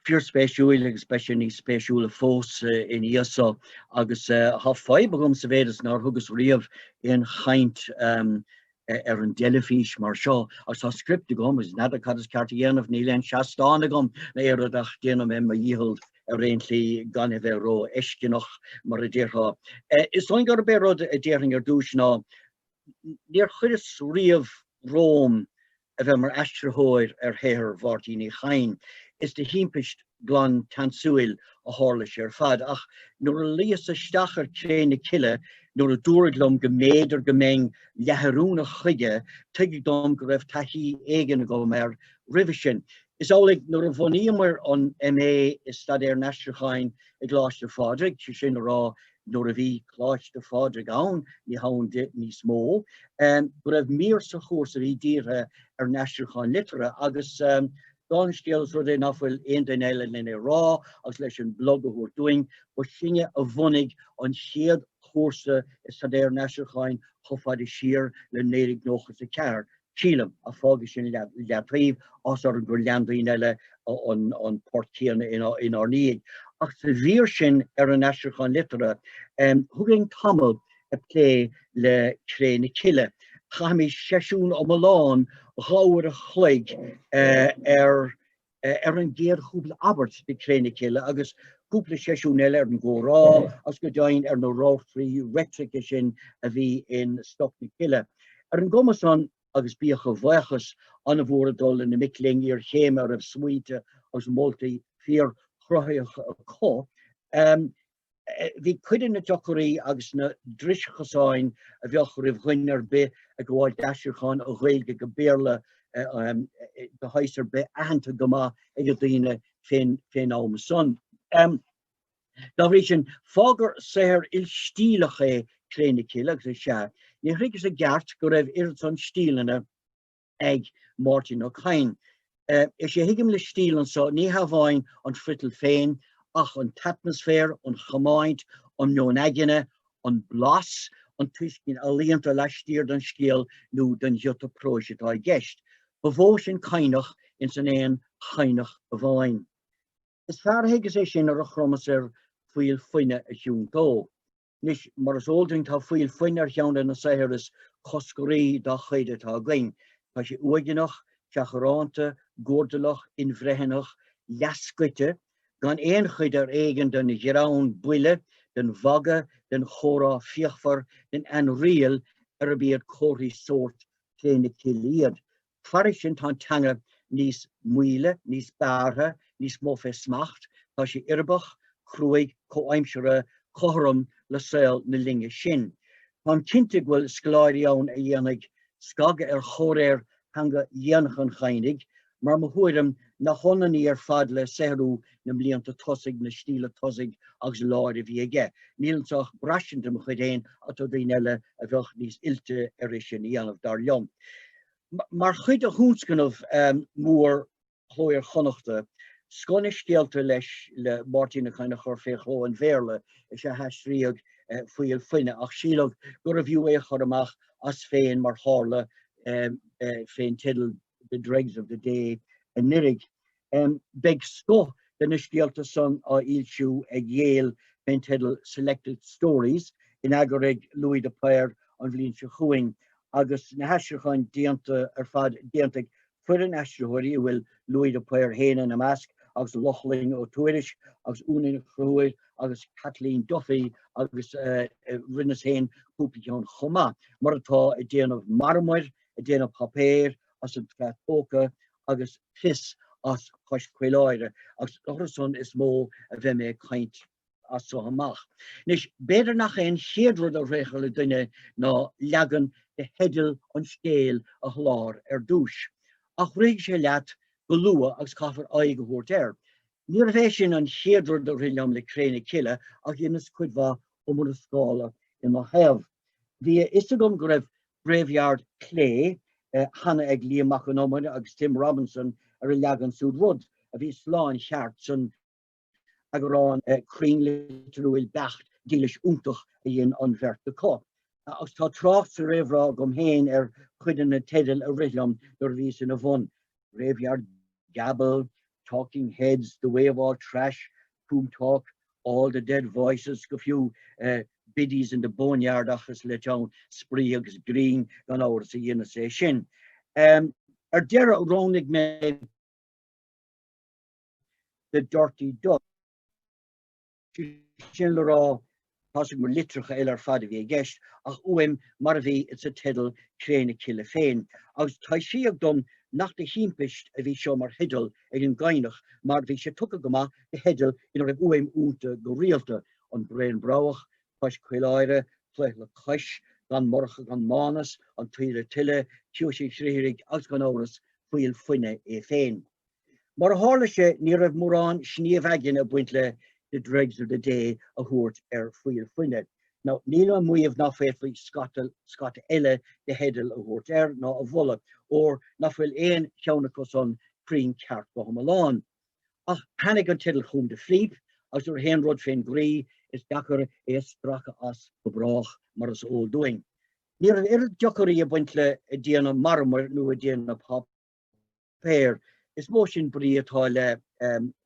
fíorspéisiúil agus beidh sé níos spéisiúla fós ina dhiaidh so. Agus tá fadhb agam sa mhéid is nár thugas riamh aon chaint ar an dteilifís mar seo agus tá script agam agus n'fheadar cad is ceart a dhéanamh, níl aon seastán agam ná aon rud ach déanfaidh mé mo dhícheall ar aon tslí gan a bheith ró-fhoisceanach mar a déarfá. Is dóigh gurb é rud a déarfainn ar dtús ná níor chuireas riamh romham a bheith mar aistritheoir ar shaothar Mháirtín Uí Chadhain. Is de thimpist glan tseansúil a tharla sé ar fad, ach nuair a luíos isteach ar Cré na Cille, nuair a dúradh liom go mb'fhéidir go mbeinn leathoiriúnach chuige, tuigeadh dom go raibh taithí éigin agam air roimhe sin. Is amhlaidh, nuair a bhunaíomar an MA i Staidéar an Aistriúcháin i gColáiste Phádraig, sé sin a rá nuair a bhí Coláiste Phádraig ann, ní hann di níos mó, go raibh mír sa chúrsa a bhí dírithe ar an aistriúchán liteartha agus dála an scéil os rud é ná fuil aon duine eile lena rá agus leis an bplug a thabhairt dúinn, ba sinne a bhunaigh an chéad chúrsa i Staidéar an Aistriúcháin chomh fada siar le 1994. Sílim, ach fágfaidh sin leataobh, áthas orm gur lean daoine eile an port céanna inár ndiaidh. Ach sa mhír sin ar an aistriúchán liteartha, thugainn tamall ag plé le Cré na Cille. Chaithimis seisiún iomlán, 2 uair a chloig, ar ar an gcéad chúpla abairt de Cré na Cille agus cúpla seisiún eile ar an gcomhrá agus go deimhin ar na ráflaí reitrice sin a bhí in Stoc na Cille. Ar an gcuma san, agus bíodh a bhuíochas an-mhór ag dul le na mic léinn iarchéime a raibh smaointe agus moltaí fíorchruthaitheacha acu, Bhí cuid de na deochairí agus na driseachosáin a bheadh roimh dhuine ar bith ag gabháil d'aistriúchán ó Ghaeilge go Béarla de shaghas ar bith aitheanta go maith ag daoine fén am san. Dá bhrí sin, fág gur saothar ilstíleach é Cré na Cille, agus is ea, níor thuigeas i gceart go raibh oiread san stíleanna ag Máirtín Ó Cadhain. Is é a thuigim le stíl anso ní hamháin an friotal féin ach an t-atmaisféar, an chomáint, an meon aigne, an blas, an tuiscint ealaíonta laistiar den scéal nó den ghiota próis atá i gceist. Ba mhó sin Cadhnach ins an aon Chadhnach amháin. Is fearr a thuigeas é sin nuair a chromas ar Fuíoll Foinne a thiontó. Anois, mar is eol dúinn, tá Fuíoll Foinne ar cheann de na saothair is coscaraí dá chuid atá againn. Tá sé uaigneach, seachránta, guairdeallach, inbhreithnitheach, leathscoite, gan aon chuid ar éigean den ghreann buile, den mhagadh, den chomhrá fíochmhar, den ainriail arb iad comharthaí sóirt Chré na Cille iad. Fairis sin tá an teanga níos maoile, níos bearrtha, níos mó fé smacht, tá sí uirbeach, cruaidh, comhaimseartha, cothrom le saol na linne sin. Táim cinnte go bhfuil scoláirí ann a dhéanfaidh scagadh ar chomhréir theanga dhéanach an Chadhnaigh, mar mo thuairim nach ionann í ar fad le saothrú na mblianta tosaigh, na stíle tosaigh agus láir a bhí aige. Níl anso ach braistint de mo chuid féin ach tá daoine eile a bheadh níos oilte ar é sin a dhéanamh, dar liom. Mar chuid de thionscnamh mór Chló Iar-Chonnachta, scoth na scéalta leis le Máirtín Ó Cadhain a chur fé chló an Bhéarla is ea haistríodh Fuíoll Fuine ach síleadh gurbh fhiú é a chur amach as féin mar tharla fén teideal The Dregs of the Day anuraidh. Beidh scoth de na scéalta san á fhoilsiú ag Yale fén teideal Selected Stories in eagar ag Louis de Paor an bhliain seo chugainn agus na haistriúcháin déanta ar fad déanta ag foireann aistritheoirí a bhfuil Louis de Paor féin ina measc agus Lochlainn Ó Tuairisg agus Úna Ní Chonchúir agus Kathleen Duffy agus rinneas féin cúpla ceann chomh maith, mar atá Ag Déanamh Marmair, Ag Déanamh Páipéir as an tSraith Tógtha agus Fios as Cois Caoláire agus orthu san is mó a bheidh mé ag caint as so amach. Anois, b'fhéidir nach é an chéad rud a rithfeadh le duine ná leagan de theideal an scéil a sholáthar ar dtús. Ach rithfidh sé leat go luath agus caithfear aghaidh a thabhairt air. Níorbh é sin an chéad rud a rith liom le Cré na Cille ach dheineas cuid mhaith iomrascála ina thaobh. Bhí a fhios agam go raibh Graveyard Clay cheana ag Liam Mac Con Iomaire agus Tim Robinson ar a leagan siúd, rud a bhí slán cheart san eagrán cruinn litriúil beacht dílis iontach a dhein an bheirt acu. Agus tá trácht sa réamhrá agam féin ar chuid de na teidil a rith liom nuair a bhíos ina bhun, Graveyard Gabble, Talking Heads, The Way of All Trash, Tomb Talk, All the Dead Voices, go fiú Biddies in the Boneyard ach is le teann spraoi agus grinn gan amhras a dheineas é sin. Ar deireadh roghnaigh mé The Dirty Dozen. Sin le rá, tá's agam gur litreacha eile ar fad a bhí i gceist, ach uaim mar a bhí sa teideal Cré na Cille féin. Agus taibhsíodh dom nach de thimpist a bhí seo mar theideal ag an gCadhnach, mar bhí sé tugtha go maith do theidil ina raibh uaim iontu go rialta, An Braon Broghach, Cois Caoláire, Cloich le Cois, Gan Murchadh gan Mánas, An Taoille Tuile, Ciumhais an Chriathraigh agus gan amhras, Fuíoll Fuine é féin. Mar a tharla sé, ní raibh mórán sníomh aigne ag baint le The Dregs of the Day a thabhairt ar Fuíoll Fuine. Now, nílim ag maíomh ná féadfaí scata scata eile de theidil a thabhairt air ná a mholadh, óir ná fuil aon cheann acu san cruinn ceart go hiomlán. Ach tháinig an teideal chugam de phríp, agus nuair a théann rud fén gcroí, is deacair é a stracadh as go brách, mar is eol dúinn. Ní raibh oiread deacraí ag baint le ag déanamh marmair nó ag déanamh páipéir. Is mó sin brí atá le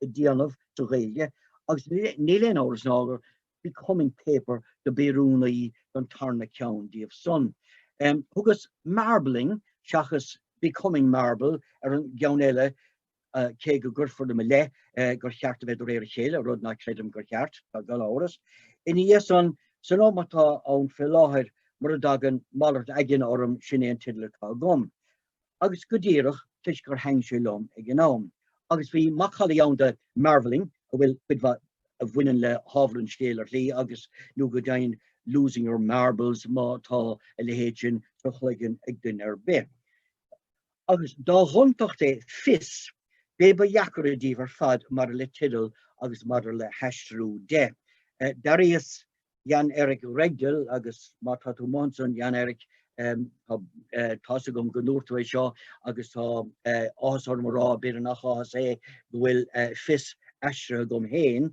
déanamh sa Ghaeilge agus níl aon amhras ná gur becoming paper do b'oiriúnaí don tarna ceann díobh san. Thugas marbling seachas becoming marble ar an gceann eile cé go gcuirfear i mo leith gur cheart a bheith de réir a chéile, rud ná creidim gur cheart, gan amhras. Ina dhiaidh san, san am atá ann fé láthair, mura dtagann malairt aigne orm, sin é an teideal atá agam. Agus go díreach toisc gur thaitin sé liom ag an am. Agus bhí macallaí ann de Marveling, a bhfuil cuid mhaith a bhaineann le hábhar an scéil ar shlí, agus nó go deimhin Losing Your Marbles má tá a leithéid sin sa chloigeann ag duine ar bith. Agus dá ghontacht é Fios, b'é ba dheacaire díobh ar fad maidir le teideal agus maidir le haistriú de. D'airíos Jan Erik Regdal, agus má tá tú amuigh ansan, Jan Erik, tá's agam go ndúirt tú é seo agus tá áthas orm a rá, b'fhéidir nach áthas é, go bhfuil Fios aistrithe agam féin,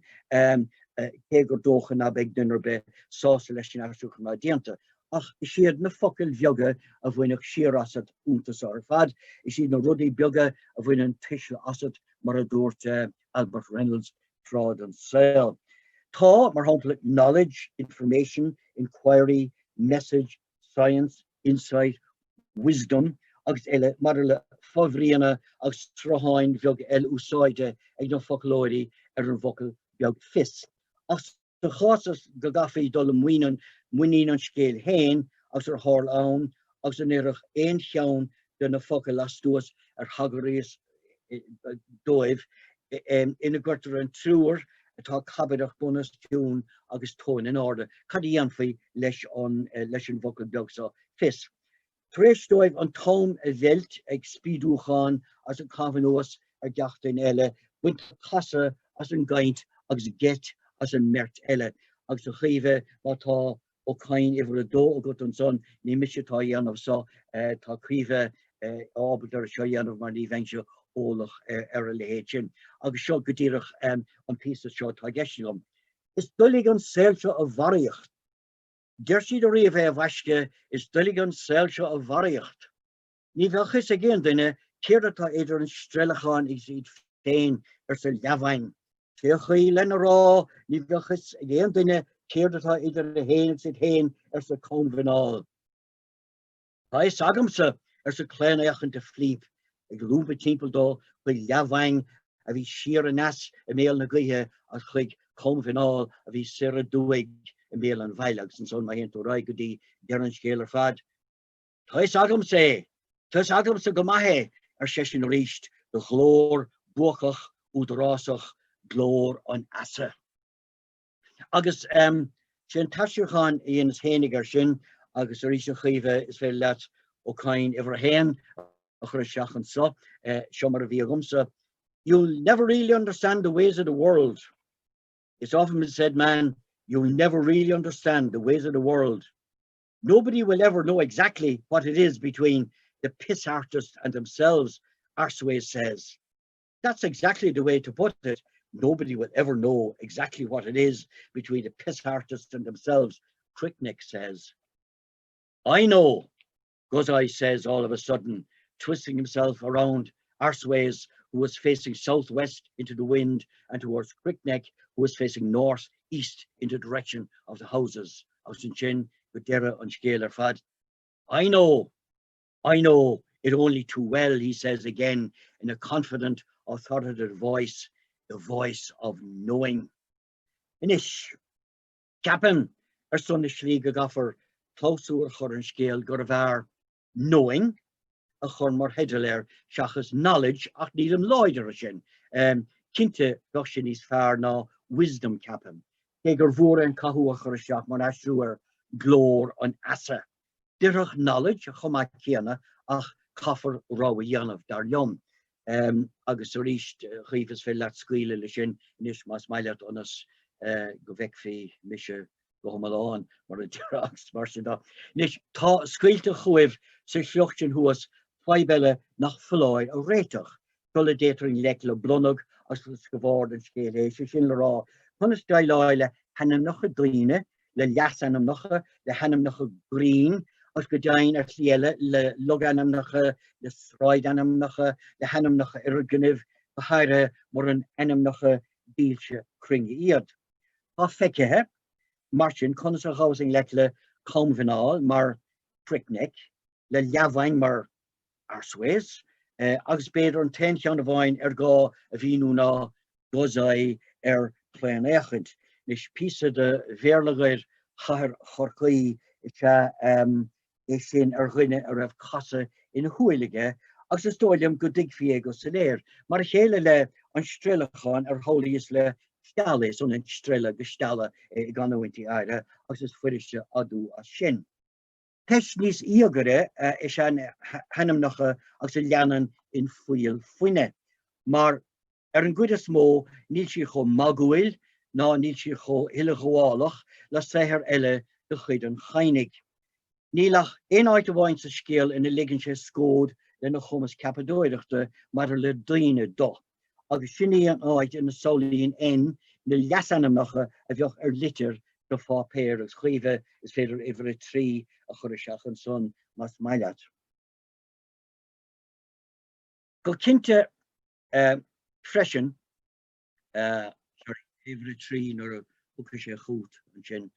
cé gur dócha ná beidh duine ar bith sásta leis an aistriúchán atá déanta. Ach is iad na focail bheaga a bhainfeadh siar asat iontu ar fad, is iad na rudaí beaga a bhaineann tuisle asat, mar a dúirt Albert Reynolds tráth den saol. Tá, mar shampla, knowledge, information, inquiry, message, science, insight, wisdom agus eile maidir le fobhríonna agus srutháin bheaga eile úsáidte ag na foclóirí ar an bhfocal beag fios. Ach sa chás is go gcaithfí dul i muinín an scéil féin agus ar tharla ann agus an oirfeadh aon cheann de na focail lastuas ar thagraíos dóibh, ina gcuirtear an triúr atá cabaireach bunoscionn agus tóin in airde, cad a dhéanfaí leis an leis an bhfocal beag seo, fios? Tar éis dóibh an t-am a mheilt ag spídiúchán agus ag caitheamh anuas. ar gach duine eile, baintear casadh as an gcaint agus geit as an mbeirt eile. Agus a Chaoimhe, má tá Ó Cadhain uimhir a dó agat ansan, ní mise atá á dhéanamh so, tá Caoimhe ábalta ar seo a dhéanamh mar ní bheinnse eolach ar a leithéid sin. Agus seo go díreach an píosa seo atá i gceist agam. Is doiligh an saol seo a bharraíocht. Deir siad ariamh é a bhaisce, is doiligh an saol seo a bharraíocht. Ní bheadh fhios ag aon duine céard atá idir an streilleachán agus iad féin, arsa Leamhain. Sé an chaoi lena rá, ní bheadh fhios ag aon duine céard atá idir é féin agus iad féin, arsa Cómhnuál. Tá fhios agamsa, arsa Claonfhéachaint de Phlíp, ag lúbadh timpeall dó chuig Leamhain a bhí siar aneas i mbéal na gaoithe agus chuig Cómhnuál a bhí soir aduaidh i mbéal an bhaile, agus ansan má théann tú ar aghaidh go dtí deireadh an scéil ar fad, Tá fhios agamsa é! Tá fhios agamsa go maith é! ar seisean arís de ghlór buacach údarásach, glór an fheasa. Agus sé an t-aistriúchán a dheineas fhéinig air sin, agus arís a Chaoimhe, is féidir leat Ó Cadhain uimhir a haon a chur isteach anso, seo mar a bhí agamsa, You'll never really understand the ways of the world. It's often been said, man, you'll never really understand the ways of the world. Nobody will ever know exactly what it is between the piss artist and themselves, Arseways says. That's exactly the way to put it. Nobody will ever know exactly what it is between the piss artist and themselves, Crookneck says. I know, Guzai says all of a sudden, twisting himself around Arseways, who was facing southwest into the wind, and towards Crookneck, who was facing north east in the direction of the houses. Agus ansin go deireadh an scéil ar fad. I know! I know it only too well, he says again in a confident, authoritative voice, the voice of knowing. Anois, ceapaim, ar son na slí go gcaithfear clabhsúr a chur ar an scéal gurbh fhearr knowing a chur mar theideal air seachas knowledge ach nílim láidir ar sin. Cinnte bheadh sé níos fearr ná wisdom ceapaim, cé gur mhór é an cathú a chur isteach mar aistriú ar glór an fheasa. D'oirfeadh knowledge chomh maith céanna ach caithfear rogha a dhéanamh, dar liom. Agus arís, a Chaoimhe, is féidir leat scaoileadh leis sin anois más maith leat ionas go bhfeicfí mise go hiomlán, mar a déarfá, agus mar sin de. Anois, tá scaoilte chugaibh sa sliocht sin thuas fadhb eile nach foláir a réiteach sula dtéitear i ngleic le blonag agus go barr an scéil é, sé sin le rá, conas déileáil le hainmneacha daoine, le leasainmneacha, le hainmneacha grinn agus go deimhin, ar shlí eile, le logainmneacha, le sráidainmneacha, le hainmneacha fhoirgnimh, go háirithe muran ainmneacha dílse cruinne iad. Tá feicthe, mar sin, conas a ghabhas i ngleic le Cómhnuál mar Crookneck, le Leamhain mar Arseways, agus b'fhéidir an t-aon cheann amháin ar gá a mhíniú ná Guzai ar Claonfhéachaint. Anois, píosa de bhéarlagair chathair Chorcaí is ea é sin ar dhuine a raibh casadh ina shúil aige agus is dóigh liom go dtuigfí é go soiléir. Mar a chéile le An Streilleachán ar shamhlaíos le stealladh, is ionann streilleadh agus stealladh i gcanúintí áirithe agus is fuiriste adú as sin. Ceist níos íogaire is ea na hainmneacha agus a leanann in Fuíoll Fuine, mar ar an gcuid is mó níl siad chomh magúil ná níl siad chomh huileghabhálach le saothair eile de chuid an Chadhnaigh. Níl ach aon áit amháin sa scéal ina ligeann sé scód lena chumas ceapadóireachta maidir le daoine do, agus sin í an áit ina samhlaíonn N na leasainmneacha a bheadh ar litir sa pháipéar agus a Chaoimhe is féidir uimhir a 3 a chur isteach ansan más maith leat. Go cinnte freisin, sorry, uimhir a 3 nuair a thiocfaidh sé chugat ansin,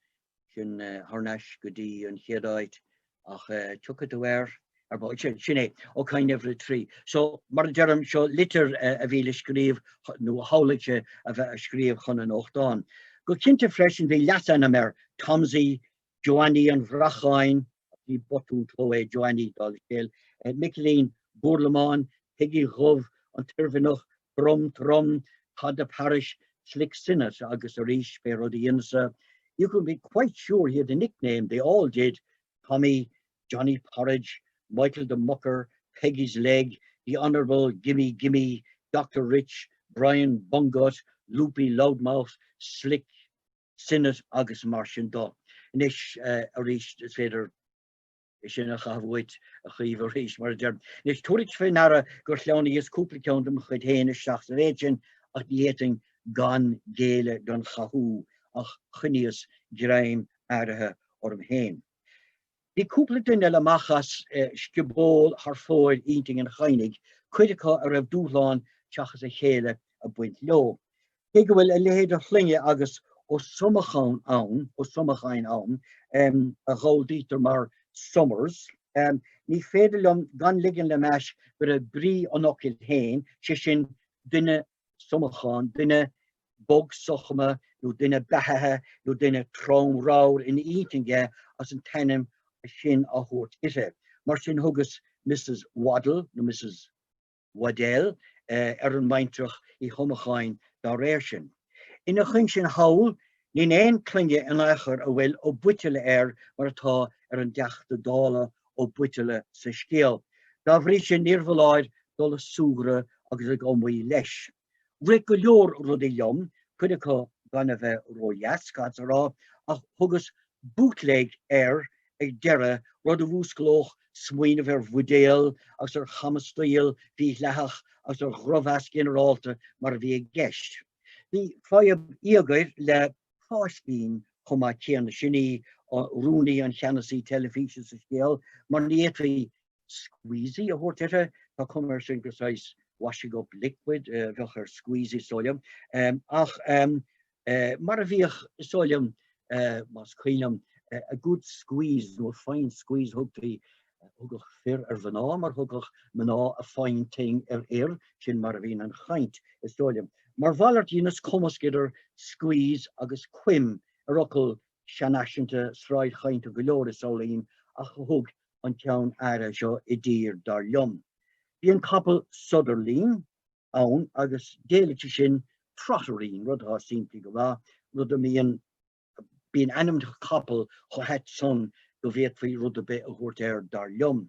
sin thar n-ais go dtí an chéad áit ach tiocfaidh tú air ar ball, sin é, Ó Cadhain uimhir a 3. So, mar a deirim, seo litir a bhí le scríobh nó a shamhlaigh sé a bheith a scríobh chun an nuachtáin. Go cinnte freisin bhí leasainm air, Tomsy, Joannie an Bhracháin, ní botún cló é Joannie, dála scéil, Micilín Búrlamán, Peigí Dhubh, an tOirmhinneach, Trom Trom, Todd Parrish, Slick Sinnott agus arís pé rud a dhéanfas-sa, you can be quite sure he had a nickname, they all did, Tommy, Johnny Porridge, Michael the Mucker, Peggy's Leg, the Honourable Gimme Gimme, Doctor Rich, Brian Bungut, Loopy Loudmouth, Slick Sinnott agus mar sin de. Anois arís is féidir é sin a chaitheamh uait, a Chaoimhe, arís, mar a deirim. Anois tabhair fé ndeara gur shleamhnaíos cúpla ceann de mo chuid féin isteach sa mhéid sin ach ní fhéadfainn gan géilleadh don chathú ach choinníos greim áirithe orm féin. Bhí cúpla duine eile amach as scioból thar fóir intinn an Chadhnaigh, cuid acu a raibh dúshlán seachas a chéile ag baint leo. Cé go bhfuil a leithéid de shloinne agus Ó Somacháin ann, Ó Somacháin ann, a ghalldaítear mar Summers, ní féidir liom gan ligean le m'ais go raibh brí an fhocail féin, sé sin, duine somachán, duine bog sochma nó duine beathaithe nó duine trom ramhar ina intinn aige agus an t-ainm sin á thabhairt uirthi. Mar sin thugas Mrs Waddle nó Mrs Waddell ar an mbaintreach Uí Shomacháin dá réir sin. Ina chuing sin thall, níl aon cloinne in aon chor a bhfuil Ó Buitile air mar atá ar an dTeachta Dála Ó Buitile sa scéal. Dá bhrí sin níorbh fholáir dul ag súgradh agus ag iomaí leis. Rith go leor rudaí liom, cuid acu gan a bheith ródheas, caithfeadsa a rá, ach thugas bootleg air ag deireadh, rud a mhúsclódh smaoineamh ar bhuidéal agus ar chamastaíl mhídhleathach agus ar dhrochmheas ginearálta mar a bhí i gceist. Bhí fadhb íogair le Fáiscín chomh maith céanna, sin í rúnaí an cheannasaí teilifíse sa scéal, mar ní fhéadfaí squeezy a thabhairt uirthi, tá cuma air sin gur saghas washing up liquid a bheadh ar squeezy is dóigh liom. Ach mar a bhíodh, is dóigh liom, más cuimhin liom, a good squeeze nó a fine squeeze thugtaí, thugadh fir ar mhná mar thugadh mná a fine thing ar fhir, sin mar a bhíonn an chaint, is dóigh liom. Mar mhalairt dheineas cumasc idir squeeze agus coim ar fhocal seanfhaiseanta sráidchainte go leor é samhlaím ach a thug an ceann áirithe seo i dtír, dar liom. Bhí an capall Sodarlín ann agus d'éiligh sé sin trotterine, rud atá simplí go maith, rud a mbíonn Bíonn ainmneacha capall chomh hait san go bhféadfaí rud ar bith a thabhairt air, dar liom.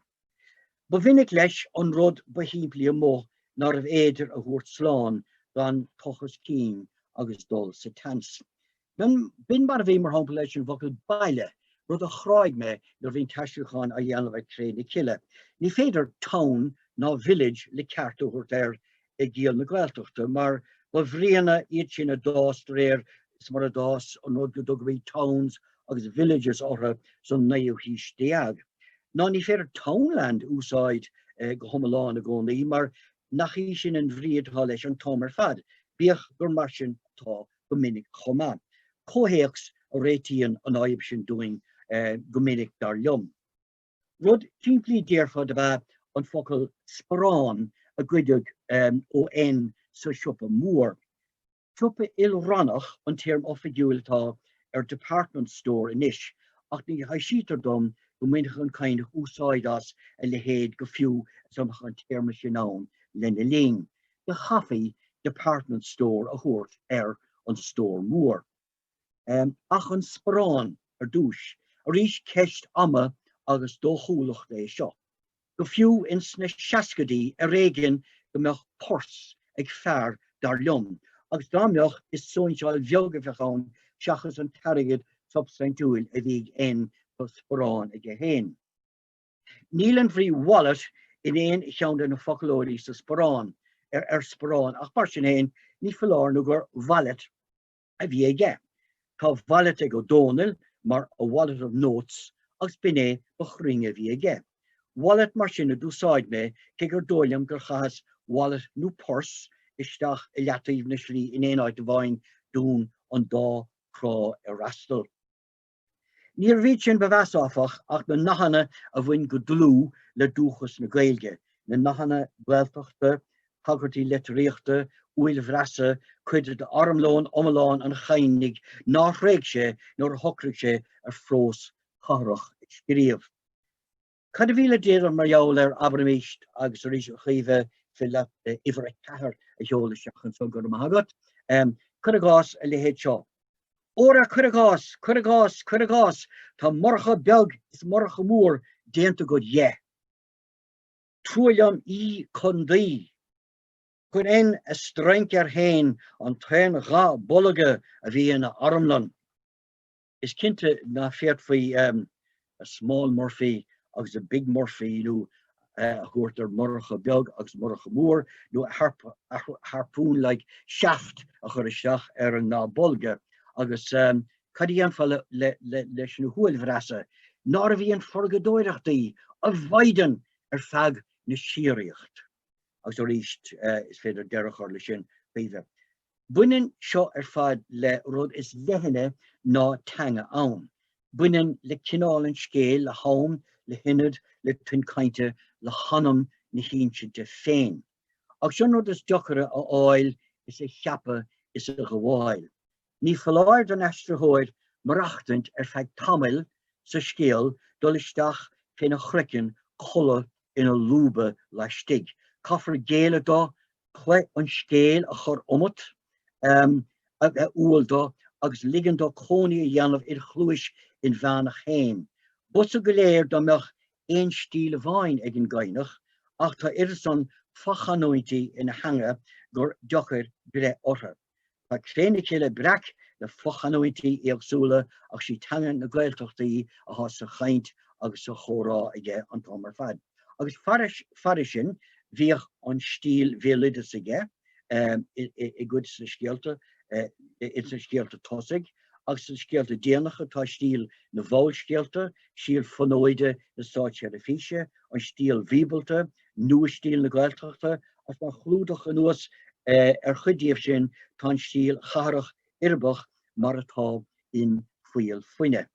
Ba mhinic leis an rud ba shimplí amuigh nárbh fhéidir a thabhairt slán gan tochas cinn agus dul sa tseans. B'in mar a bhí, mar shampla, leis an bhfocal baile, rud a chráigh mé nuair a bhí an t-aistriúchán á dhéanamh ar Cré na Cille. Ní féidir town ná village le ceart a thabhairt air i gciall na Gaeltachta, mar ba bhríonna iad sin a d'fhás de réir is mar a d'fhás an rud go dtugaimid towns agus villages orthu san naoú haois déag. Ná ní féidir townland a úsáid go hiomlán i gcónaí, mar nach í sin an bhrí atá leis an t-am ar fad, bíodh gur mar sin atá go minic chomh maith. Comhthéacs a réitíonn an fhadhb sin dúinn go minic, dar liom. Rud simplí déarfá dob ea an focal sparán a goideadh ó N sa siopa mór. Siopa ilrannach an téarma oifigiúil atá ar department store anois ach ní thaibhsítear dom go mbainfeadh an Cadhnach úsáid as a leithéid go fiú is dá mbeadh an téarma sin ann lena linn. Do chaithfí department store a thabhairt ar an stór mór. Ach an sparán ar dtúis. Arís ceist ama agus dóchúlachta é seo. Go fiú ins na seascaidí ar éigean go mbeadh purse ag fear dar liom, agus dá mbeadh is sóinseáil bheag a bheadh ann seachas an t-airgead substaintiúil a bhí ag N tá sparán aige féin. Níl an bhrí wallet in aon cheann de na foclóirí sa sparán, ar sparán, ach mar sin féin ní foláir nó gur wallet a bhí aige. Tá wallet ag Ó Dónaill mar a wallet of notes agus b'in é ba chruinne a bhí aige. Wallet mar sin a d'úsáid mé cé gur dóigh liom gur chaitheas wallet nó purse isteach i leataobh na slí in aon áit amháin d'fhonn an dá thrá a fhreastal. Níorbh iad sin ba mheasa, áfach, ach na nathanna a bhain go dlúth le dúchas na Gaeilge, na nathanna Gaeltachta, tagairtí litríochta, uaillbhreasa, cuid d'armlón iomlán an Chadhnaigh nár thréig sé nuair a shocraigh sé ar phrós cathrach a scríobh. Cad a bhí le déanamh mar gheall ar, abraimis, agus arís a Chaoimhe, fill leat uimhir 4 a sheoladh isteach anso, go raibh maith agat. Cuir i gcás a leithéid seo. Óra, cuir i gcás, cuir i gcás, cuir i gcás, tá Murchadh beag is Murchadh mór déanta agat dhe. Trua liom í condaí. Chuir N a strainc air féin an t-aon gha bolga a bhí ina armlann. Is cinnte ná féadfaí a small Murphy agus a big Murphy nó a thabhairt ar Murchadh beag agus Murchadh mór nó a harpoon-like shaft a chur isteach ar an nga bolga agus cad a dhéanfá leis na huaillbhreasa? Nárbh í an phurgadóireacht í a mhaighdean ar feadh na síoraíocht? Agus arís is féidir deireadh a chur leis sin, Caoimhe. Baineann seo ar fad le rud is leithne ná teanga ann. Baineann le cineál an scéil, le ham, le hionad, le tuin cainte, le hanam na hinsinte féin. Ach seo an rud is deacaire a fháil is a cheapadh is a ghabháil. Ní foláir don aistritheoir maireachtaint ar feadh tamaill sa scéal, dul isteach féna chraiceann, codladh ina lúba laistigh. Caithfear géilleadh dó, cloich an scéil a chur umat, a bheith umhal dó agus ligean dó cónaí a dhéanamh id chluais inmheánach féin. B'fhusa go léir dá mbeadh aon stíl amháin ag an gCadhnach, ach tá oiread san fochanúintí ina theanga gur deacair breith orthu. Tá Cré na Cille breac le fochanúintí éagsúla ach sí teanga na Gaeltachtaí atá sa chaint agus sa chomhrá aige an t-am ar fad. Agus fairis sin, bhíodh an stíl bhéaloideas aige i gcuid de na scéalta, ins na scéalta tosaigh, agus sna scéalta déanacha tá stíl na bhfabhalscéalta, stíl fonóide na státseirbhíse, an stíl bhíobalta, nua-stíl na Gaeltachta, agus mar chlúdach anuas ar chuid díobh sin tá an stíl chathrach uirbeach mar atá in Fuíoll Fuine.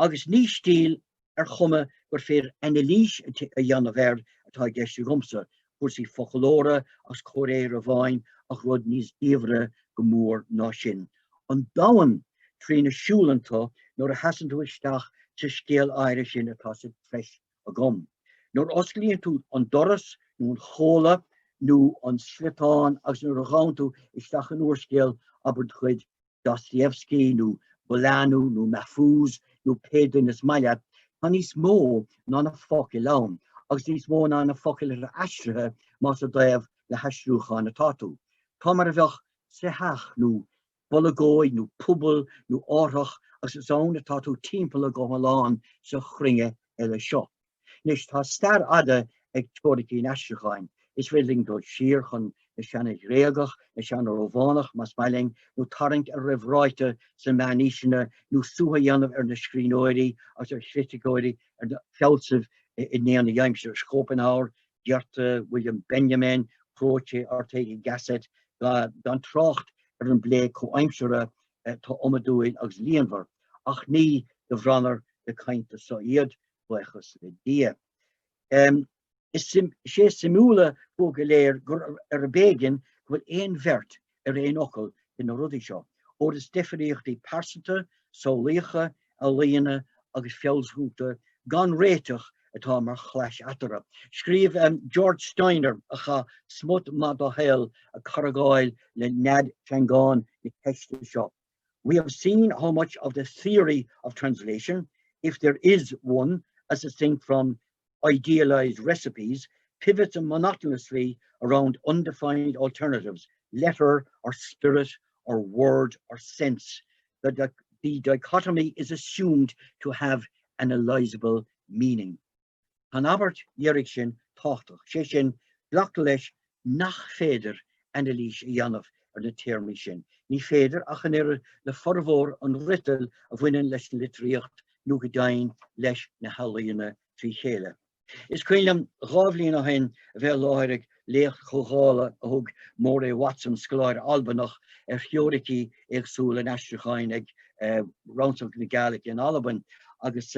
Agus ní stíl ar chuma gur féidir anailís a dhéanamh air atá i gceist agamsa, cúrsaí foclóra agus comhréire amháin ach rud níos diamhaire go mór ná sin. An domhan trína siúlann tú nuair a sheasann tú isteach sa scéal áirithe sin atá sa treis agam. Nuair a osclaíonn tú an doras nó an chomhla nó an sliotán agus nuair a ghabhann tú isteach in úrscéal, abair de chuid Dostoevsky nó Bolano nó Mahfouz nó pé duine is maith leat, tá níos mó ná na focail ann agus níos mó ná na focail atá aistrithe más i dtaobh le haistriúchán atá tú. Tá mar a bheadh soitheach nó bolgóig nó puball nó árthach agus is ann atá tú timpeall go hiomlán sa chruinne eile seo. Anois, tá stair fhada ag teoiricí an aistriúcháin. Is féidir linn dul siar chun na seana-Ghréagach, na seana-Rómhánach, más maith linn, nó tarraingt ar a raibh ráite sna meánaoiseanna, nó suaitheadh a dhéanamh ar na scríbhneoirí agus ar chriticeoirí, ar na fealsaimh i ndéan a aimsire, Schopenhauer, Goethe, William Benjamin, Croce, Ortega Gasset, gan trácht ar an bplé comhaimseartha atá iomadúil agus líonmhar, ach ní de bhranar na cainte so iad, buíochas le Dia. Is é is suimiúla fúthu go léir gur arb éigean go bhfuil aon bheirt ar aon fhocal faoi na rudaí seo, óir is deifríochtaí pearsanta, samhlaíocha, ealaíona agus fealsúnachta gan réiteach atá mar chlais eatarthu. Scríobh George Steiner, a chaith smut maith dá shaol ag cargáil le nead seangán na ceiste seo, We have seen how much of the theory of translation, if there is one, as distinct from idealized recipes, pivots monotonously around undefined alternatives, letter or spirit or word or sense. The, the dichotomy is assumed to have analyzable meaning. Tá an abairt dheiridh sin tábhachtach, sé sin, glactar leis nach féidir anailís a dhéanamh ar na téarmaí sin. Ní féidir ach an oiread le formhór an fhriotail a bhaineann leis an litríocht nó go deimhin leis na healaíona trí chéile. Is cuimhin liom 2 bhliain ó shin a bheith i láthair ag léacht chomhdhála a thug Moray Watson, scoláire Albanach, ar theoiricí éagsúla an aistriúcháin ag Roundsach na Gàidhlig in Albain, agus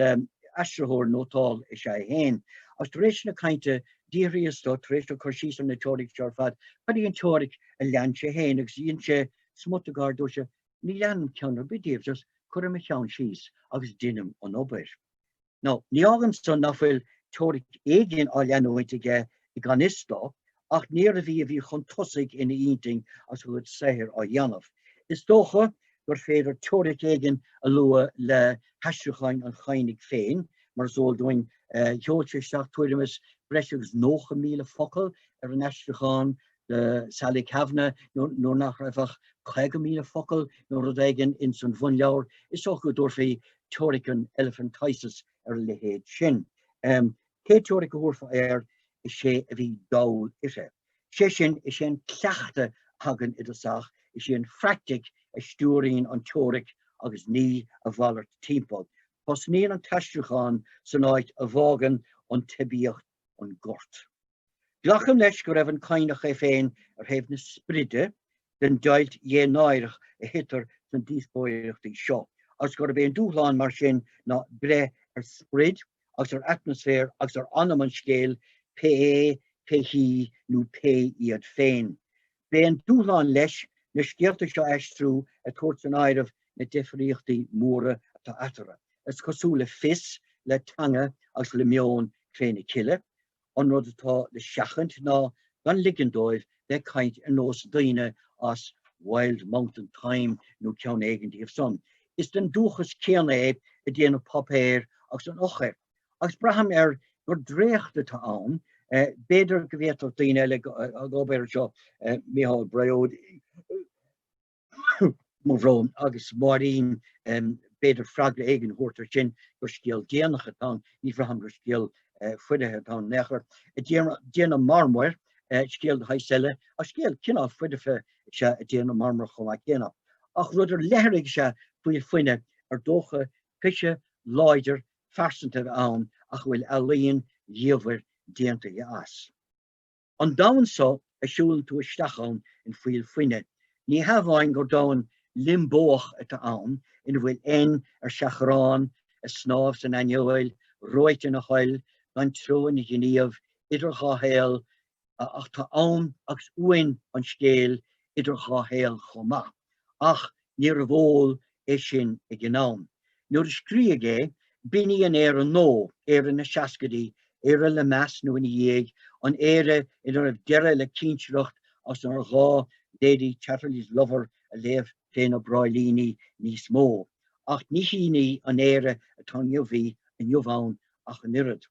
aistritheoir nótálta is ea é féin. Agus tar éis na cainte, d'fhiafraíos dó, tar éis dó cur síos ar na teoiricí seo ar fad, cad í an teoiric a lean sé féin, agus dhein sé smut de gháire, dúirt sé, Ní leanaim ceann ar bith díobh, just cuirim mo cheann síos agus deinim an obair. Now, ní fhágann san nach bhfuil teoiric éigin á leanúint aige i gan fhios dó, ach níorbh í a bhí chun tosaigh ina intinn agus a chuid saothair á dhéanamh. Is dócha gur féidir teoiric éigin a lua le haistriúcháin an Chadhnaigh féin, mar is eol dúinn, sheol sé isteach tuairim is breis agus 90,000 focal ar an aistriúchán. do Sally Kavanagh nuair nach raibh ach 50,000 focal nó rud éigin ins an bhunleabhar, is dócha go dtabharfaí teoiric an elephantiasis ar a leithéid sin. Cé teoiric a thabharfá air, is é a bhí dall uirthi. Sé sin, is é an cleachtadh a thagann i dtosach, is í an phraitic a stiúraíonn an teoiric agus ní a mhalairt timpeall. Tosnaíonn an t-aistriúchán san áit a bhfágann an teibíocht an gort. Glacaim leis go raibh an Cadhnach é féin ar thaobh na spride den deighilt dhénáireach a shuitear sna díospóireachtaí seo, agus gurb é an dúshlán mar sin ná breith ar sprid agus ar atmaisféar agus ar anam an scéil, pé é, pé hí nó pé iad féin. B'é an dúshlán leis na scéalta seo a aistriú ag tabhairt san áireamh na difríochtaí móra atá eatarthu. Is cosúil le fios, le teanga agus le meon Cré na Cille, An rud atá le seachaint ná gan ligean dóibh bheith ag caint ar nós daoine as Wild Mountain Thyme nó ceann éigin díobh san. Is den dúchas céanna é ag déanamh páipéir agus an eochair. Agus braithim air gur dréacht atá ann, b'fhéidir go bhféadfadh daoine eile ag obair anseo, Mícheál Briody, mo bhrón, agus Máirín, b'fhéidir freagra éigin a thabhairt ar sin, gur scéal déanach atá ann, ní bhraithim gur scéal foirfe atá ann in aon chor. Ag déanamh marmair, scéal de shaghas eile, ach scéal cineál foirfe is ea Ag déanamh marmair chomh maith céanna. Ach rud ar leithligh is ea Fuíoll Fuine, ar dócha toise láidir phearsanta a bheith ann ach a bhfuil ealaín dhiamhair déanta as. An domhan so a siúlann tú isteach ann in Fuíoll Fuine, ní hamháin gur domhan liombóach atá ann ina bhfuil N ar seachrán, ag snámh san aineoil, reoite ina thoil, gan treo ina ghníomh, idir dhá shaol, ach tá am agus uain an scéil idir dhá shaol chomh maith. Ach níorbh eol é sin ag an am. Nuair a scríodh é, b'in í an Éire nua, Éire na seascaidí, Éire le meas nó ina dhiaidh, an Éire ina raibh deireadh le cinsireacht agus nár ghá Lady Chatterley's Lover a léamh fé na bráillíní níos mó. Ach ní hin í an Éire atá inniu í inniu ann ach an oiread.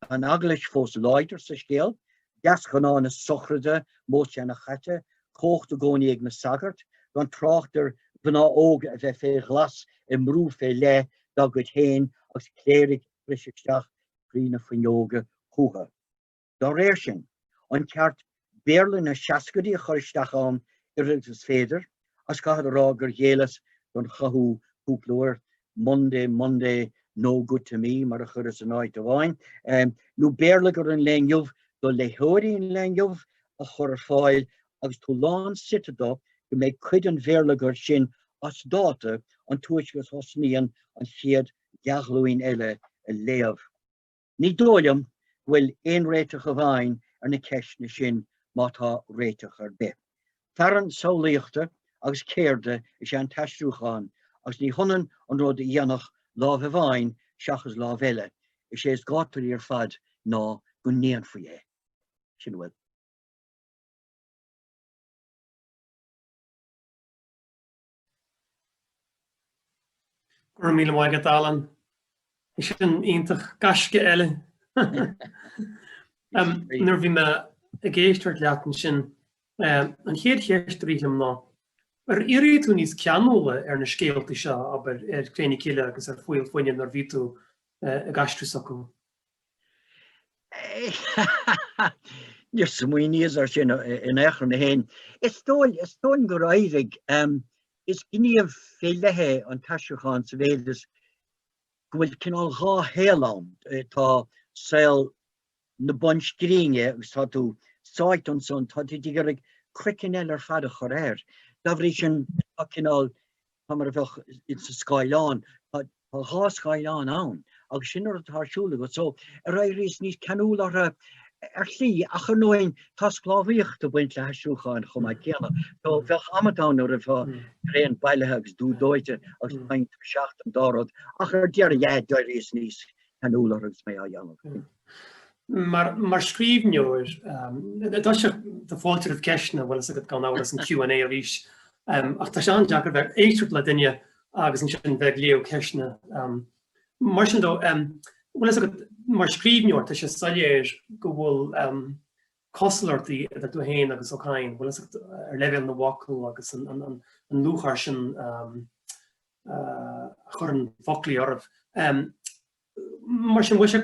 Tá an eaglais fós láidir sa scéal, deasghnáth na sochraide modh seanchaite, cumhacht i gcónaí ag na sagairt, gan trácht ar mhná óga a bheith fé ghlas i mbrú fé leith dá gcuid féin agus cléirigh ag briseadh isteach trí na fuinneoga chucu. Dá réir sin, an ceart Béarla na seascaidí a chur isteach ann oiread agus is féidir, agus caithfead a rá gur ghéilleas don chathú cúpla uair, Monday, Monday, no good to me, mar a chuireas in áit amháin, nó béarlagair an lae inniu do léitheoirí an lae inniu a chur ar fáil agus tú lán suite do go mbeidh cuid an bhéarlagair sin as dáta an túisce a thosnaíonn an chéad leathghlúin eile a léamh. Ní dóigh liom go bhfuil aon réiteach amháin ar na ceisteanna sin, má tá réiteach ar bith. Fearann samhlaíochta agus ceirde is ea an t-aistriúchán agus ní hionann an rud a dhéanfadh lámh amháin seachas lámh eile, is é is gátaraí ar fad ná go ndéanfaí é. Sin a bhfuil. Go raibh míle maith agat, Alan. Bhí sin iontach. Gaisce eile. Nuair a bhí mé ag éisteacht leat ansin, an chéad cheist a rith liom ná, ar éirigh tú níos ceanúla ar na scéalta seo, abair, ar Cré na Cille agus ar Fuíoll Fuine nuair a bhí tú ag aistriú s'acu? Níor smaoiníos ar sin in aon chor mé féin. Is dóigh, is dóigh liom gur éirigh. Is gníomh fé leith é an t-aistriúchán sa mhéid is go bhfuil cineál dhá shaol ann. Tá saol na bunscríbhinne agus tá tú sáite ansan, tá tú ag iarraidh craiceann eile ar fad a chur air. Dá bhrí sin, tá cineál Tá mar a bheadh insa scáileán, tá dhá scáileán ann agus sin an rud atá ar siúl agat. So, ar éiríos níos ceanúla orthu ar shlí, ach ar ndóigh tá sclábhaíocht ag baint le haistriúcháin chomh maith céanna. So, bheadh amanta ann nuair a bheifeá bréan bailithe agus dubh dóite agus bheinn tuirseach den dá rud, ach ar deireadh, yeah, d'éiríos níos ceanúla orthu agus mé á dhéanamh. Mar, mar scríbhneoir, tá sé, tá fáilte roimh ceisteanna, bhfuil fhios agat gan amhras an Q&A arís, ach tá sé an-deacair bheith ag éisteacht le duine agus ansin bheith ag léamh ceisteanna. Mar sin dó, bhfuil fhios agat, mar scríbhneoir, tá sé soiléir go bhfuil. cosúlachtaí idir tú féin agus Ó Cadhain, bhfuil fhios agat, ar leibhéal na bhfocal agus an lúcháir sin a chuireann foclaí oraibh. Mar sin, bhfuil sé,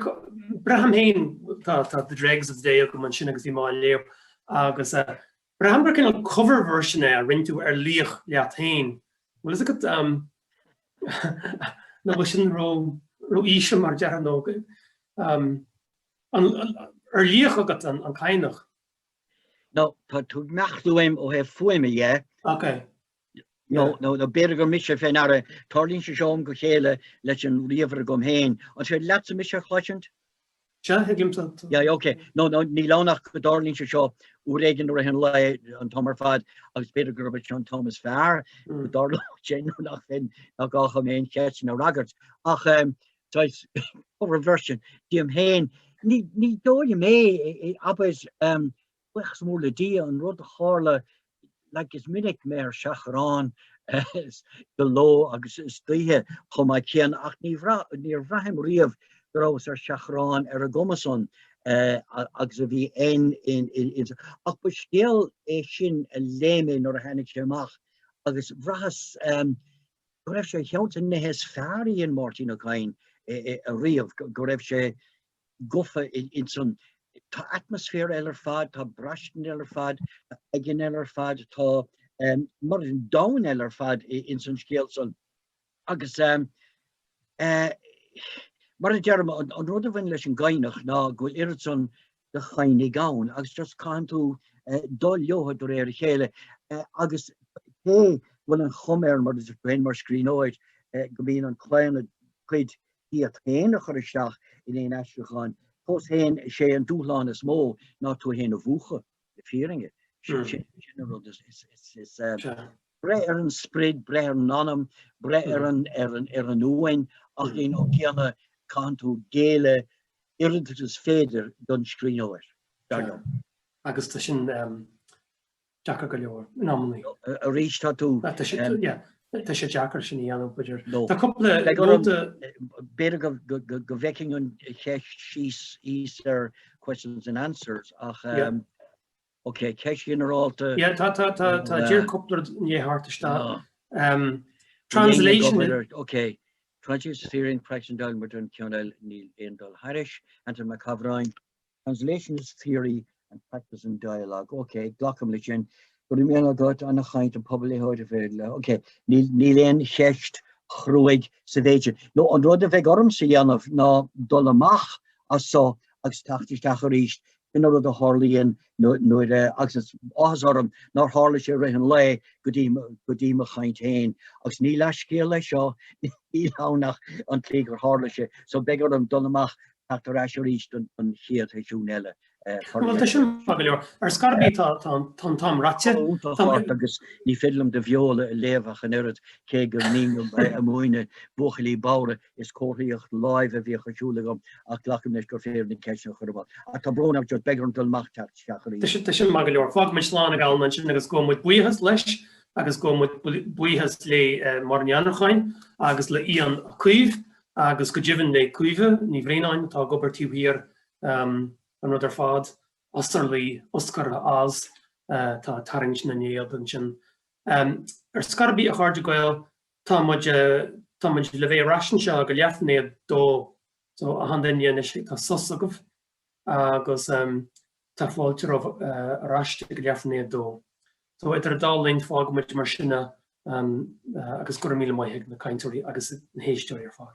braithim féin, tá The Dregs of the Day agam ansin agus bhí mé á léamh agus braithim gur cineál cover version é a rinne tú ar laoch leat féin. Bhfuil fhios agat, nó bhfuil sin ró-íseal mar a déarfá nó Ar laoch agat an Cadhnach? No, tá tú ag imeacht uaim ó thaobh fuaime dhe. Ok. No, no, no, b'fhéidir gur mise fé ndeara, tarlaíonn sé seo ó am go chéile leis an ríomhaire agam féin. An féidir leatsa mise a chloisint? Sea, thig liomsa. Yeah, ok. No, no, níl ann ach go dtarlaíonn sé seo uair éigin i rith an lae, an t-am ar fad, agus b'fhéidir gurb é seo an t-am is fearr go dtarlódh sé nó nach bhfinn, nach gá dhom aon cheisteanna a fhreagairt. Ach, saghas cover version díom féin. Ní ní dóigh liom é, abair, buíochas mór le Dia, an rud a tharla, like is minic mé ar seachrán de ló agus istoíche chomh maith céanna ach ní bhraith, níor bhraith mé riamh go rabhas ar seachrán ar an gcuma san agus a bhí in, in, in, ach ba scéal é sin a léigh mé nuair a tháinig sé amach agus bhraitheas go raibh sé ar cheann de na nithe is fearr a dhein Máirtín Ó Cadhain ariamh, go raibh sé gofa ins an, tá atmaisféar eile ar fad, tá braistint eile ar fad, tá aigne eile ar fad, tá mar domhan eile ar fad ins an scéal san. Agus mar a deirim, an rud a bhain leis an gCadhnach ná go bhfuil oiread san de Chadhnaigh ann agus just caitheann tú dul leo de réir a chéile agus cé go bhfuil an chuma air mar is féin mar scríbhneoir go mbíonn an claonadh cuid díot féin a chur isteach in aon aistriúchán, fós féin is é an dúshlán is mó ná tú féin a mhúchadh, le fírinne. Sin an rud is breith ar an sprid, breith ar an anam, breith ar an ar an uain ach ag an am céanna caitheann tú géilleadh oiread agus is féidir don scríbhneoir, dar liom. Agus tá sin deacair go leor in amannaí. Arís tá tú. Tá sé, yeah, tá sé deacair sin a dhéanamh, b'fhéidir. Tá cúpla nóta. B'fhéidir go bhfeicfinn an cheist síos thíos ar questions and answers ach ok, ceist ghinearálta. Yeah, tá, tá, tá, tá díreach cúpla rud i ndiaidh theacht isteach. Translation. Ok, Translation theory and practice and dialogue don ceann eile níl aon dul thairis. Anton Mac Cobhráin, Translation is theory and practice and dialogue. Ok, glacaim leis sin. Go raibh míle agat ana-chaint an pobal léitheoirí féidir le. Ok, níl, níl aon cheist chruaidh sa mhéid sin. Nó an rud a bheidh ormsa a dhéanamh ná dul amach as so agus teacht isteach arís Sin an rud a tharlaíonn nuair a, agus is áthas orm nár tharla sé i rith an lae go dtí, go dtí mo chaint féin. Agus ní leathscéal é seo, níl ann ach an tslí gur tharla sé. So beidh orm dul amach, teacht ar ais arís don chéad sheisiún eile. Bhuel, tá sin maith go leor. Ar scor ar bith, tá, tá, tá an t-am ráite. Tá ort agus ní féidir liom do bheola a léamh ach an oiread, cé go mbínn ag múineadh buachaillí bodhra Is comharthaíocht láimhe a bhíodh ar siúl agam ach glacaim leis gur féidir na ceisteanna a chur amach. Ach tá brón orm just beidh orm dul amach teacht isteach arís. Tá sin maith go leor. Fágfaidh muid slán ag Alan ansin agus gabhann muid buíochas leis agus gabhann muid buíochas le Máire Ní Annracháin agus le Ian Ó Caoimh agus go deimhin le Caoimhe Ní Bhraonáin atá ag obair taobh thiar an rud ar fad, Ostarlaí, oscartha as, atá ag tarraingt na néad ansin. Ar scor ar bith a chairde Gael, Tá muid, tá muid le bheith ar ais anseo go leath i ndiaidh a dó so achan duine anois tá sos agaibh agus tá fáilte romhaibh ar ais go leath i ndiaidh a dó. So idir an dá linn fágfaidh muid mar sin é agus go raibh míle maith ag na cainteoirí agus na héisteoirí ar fad.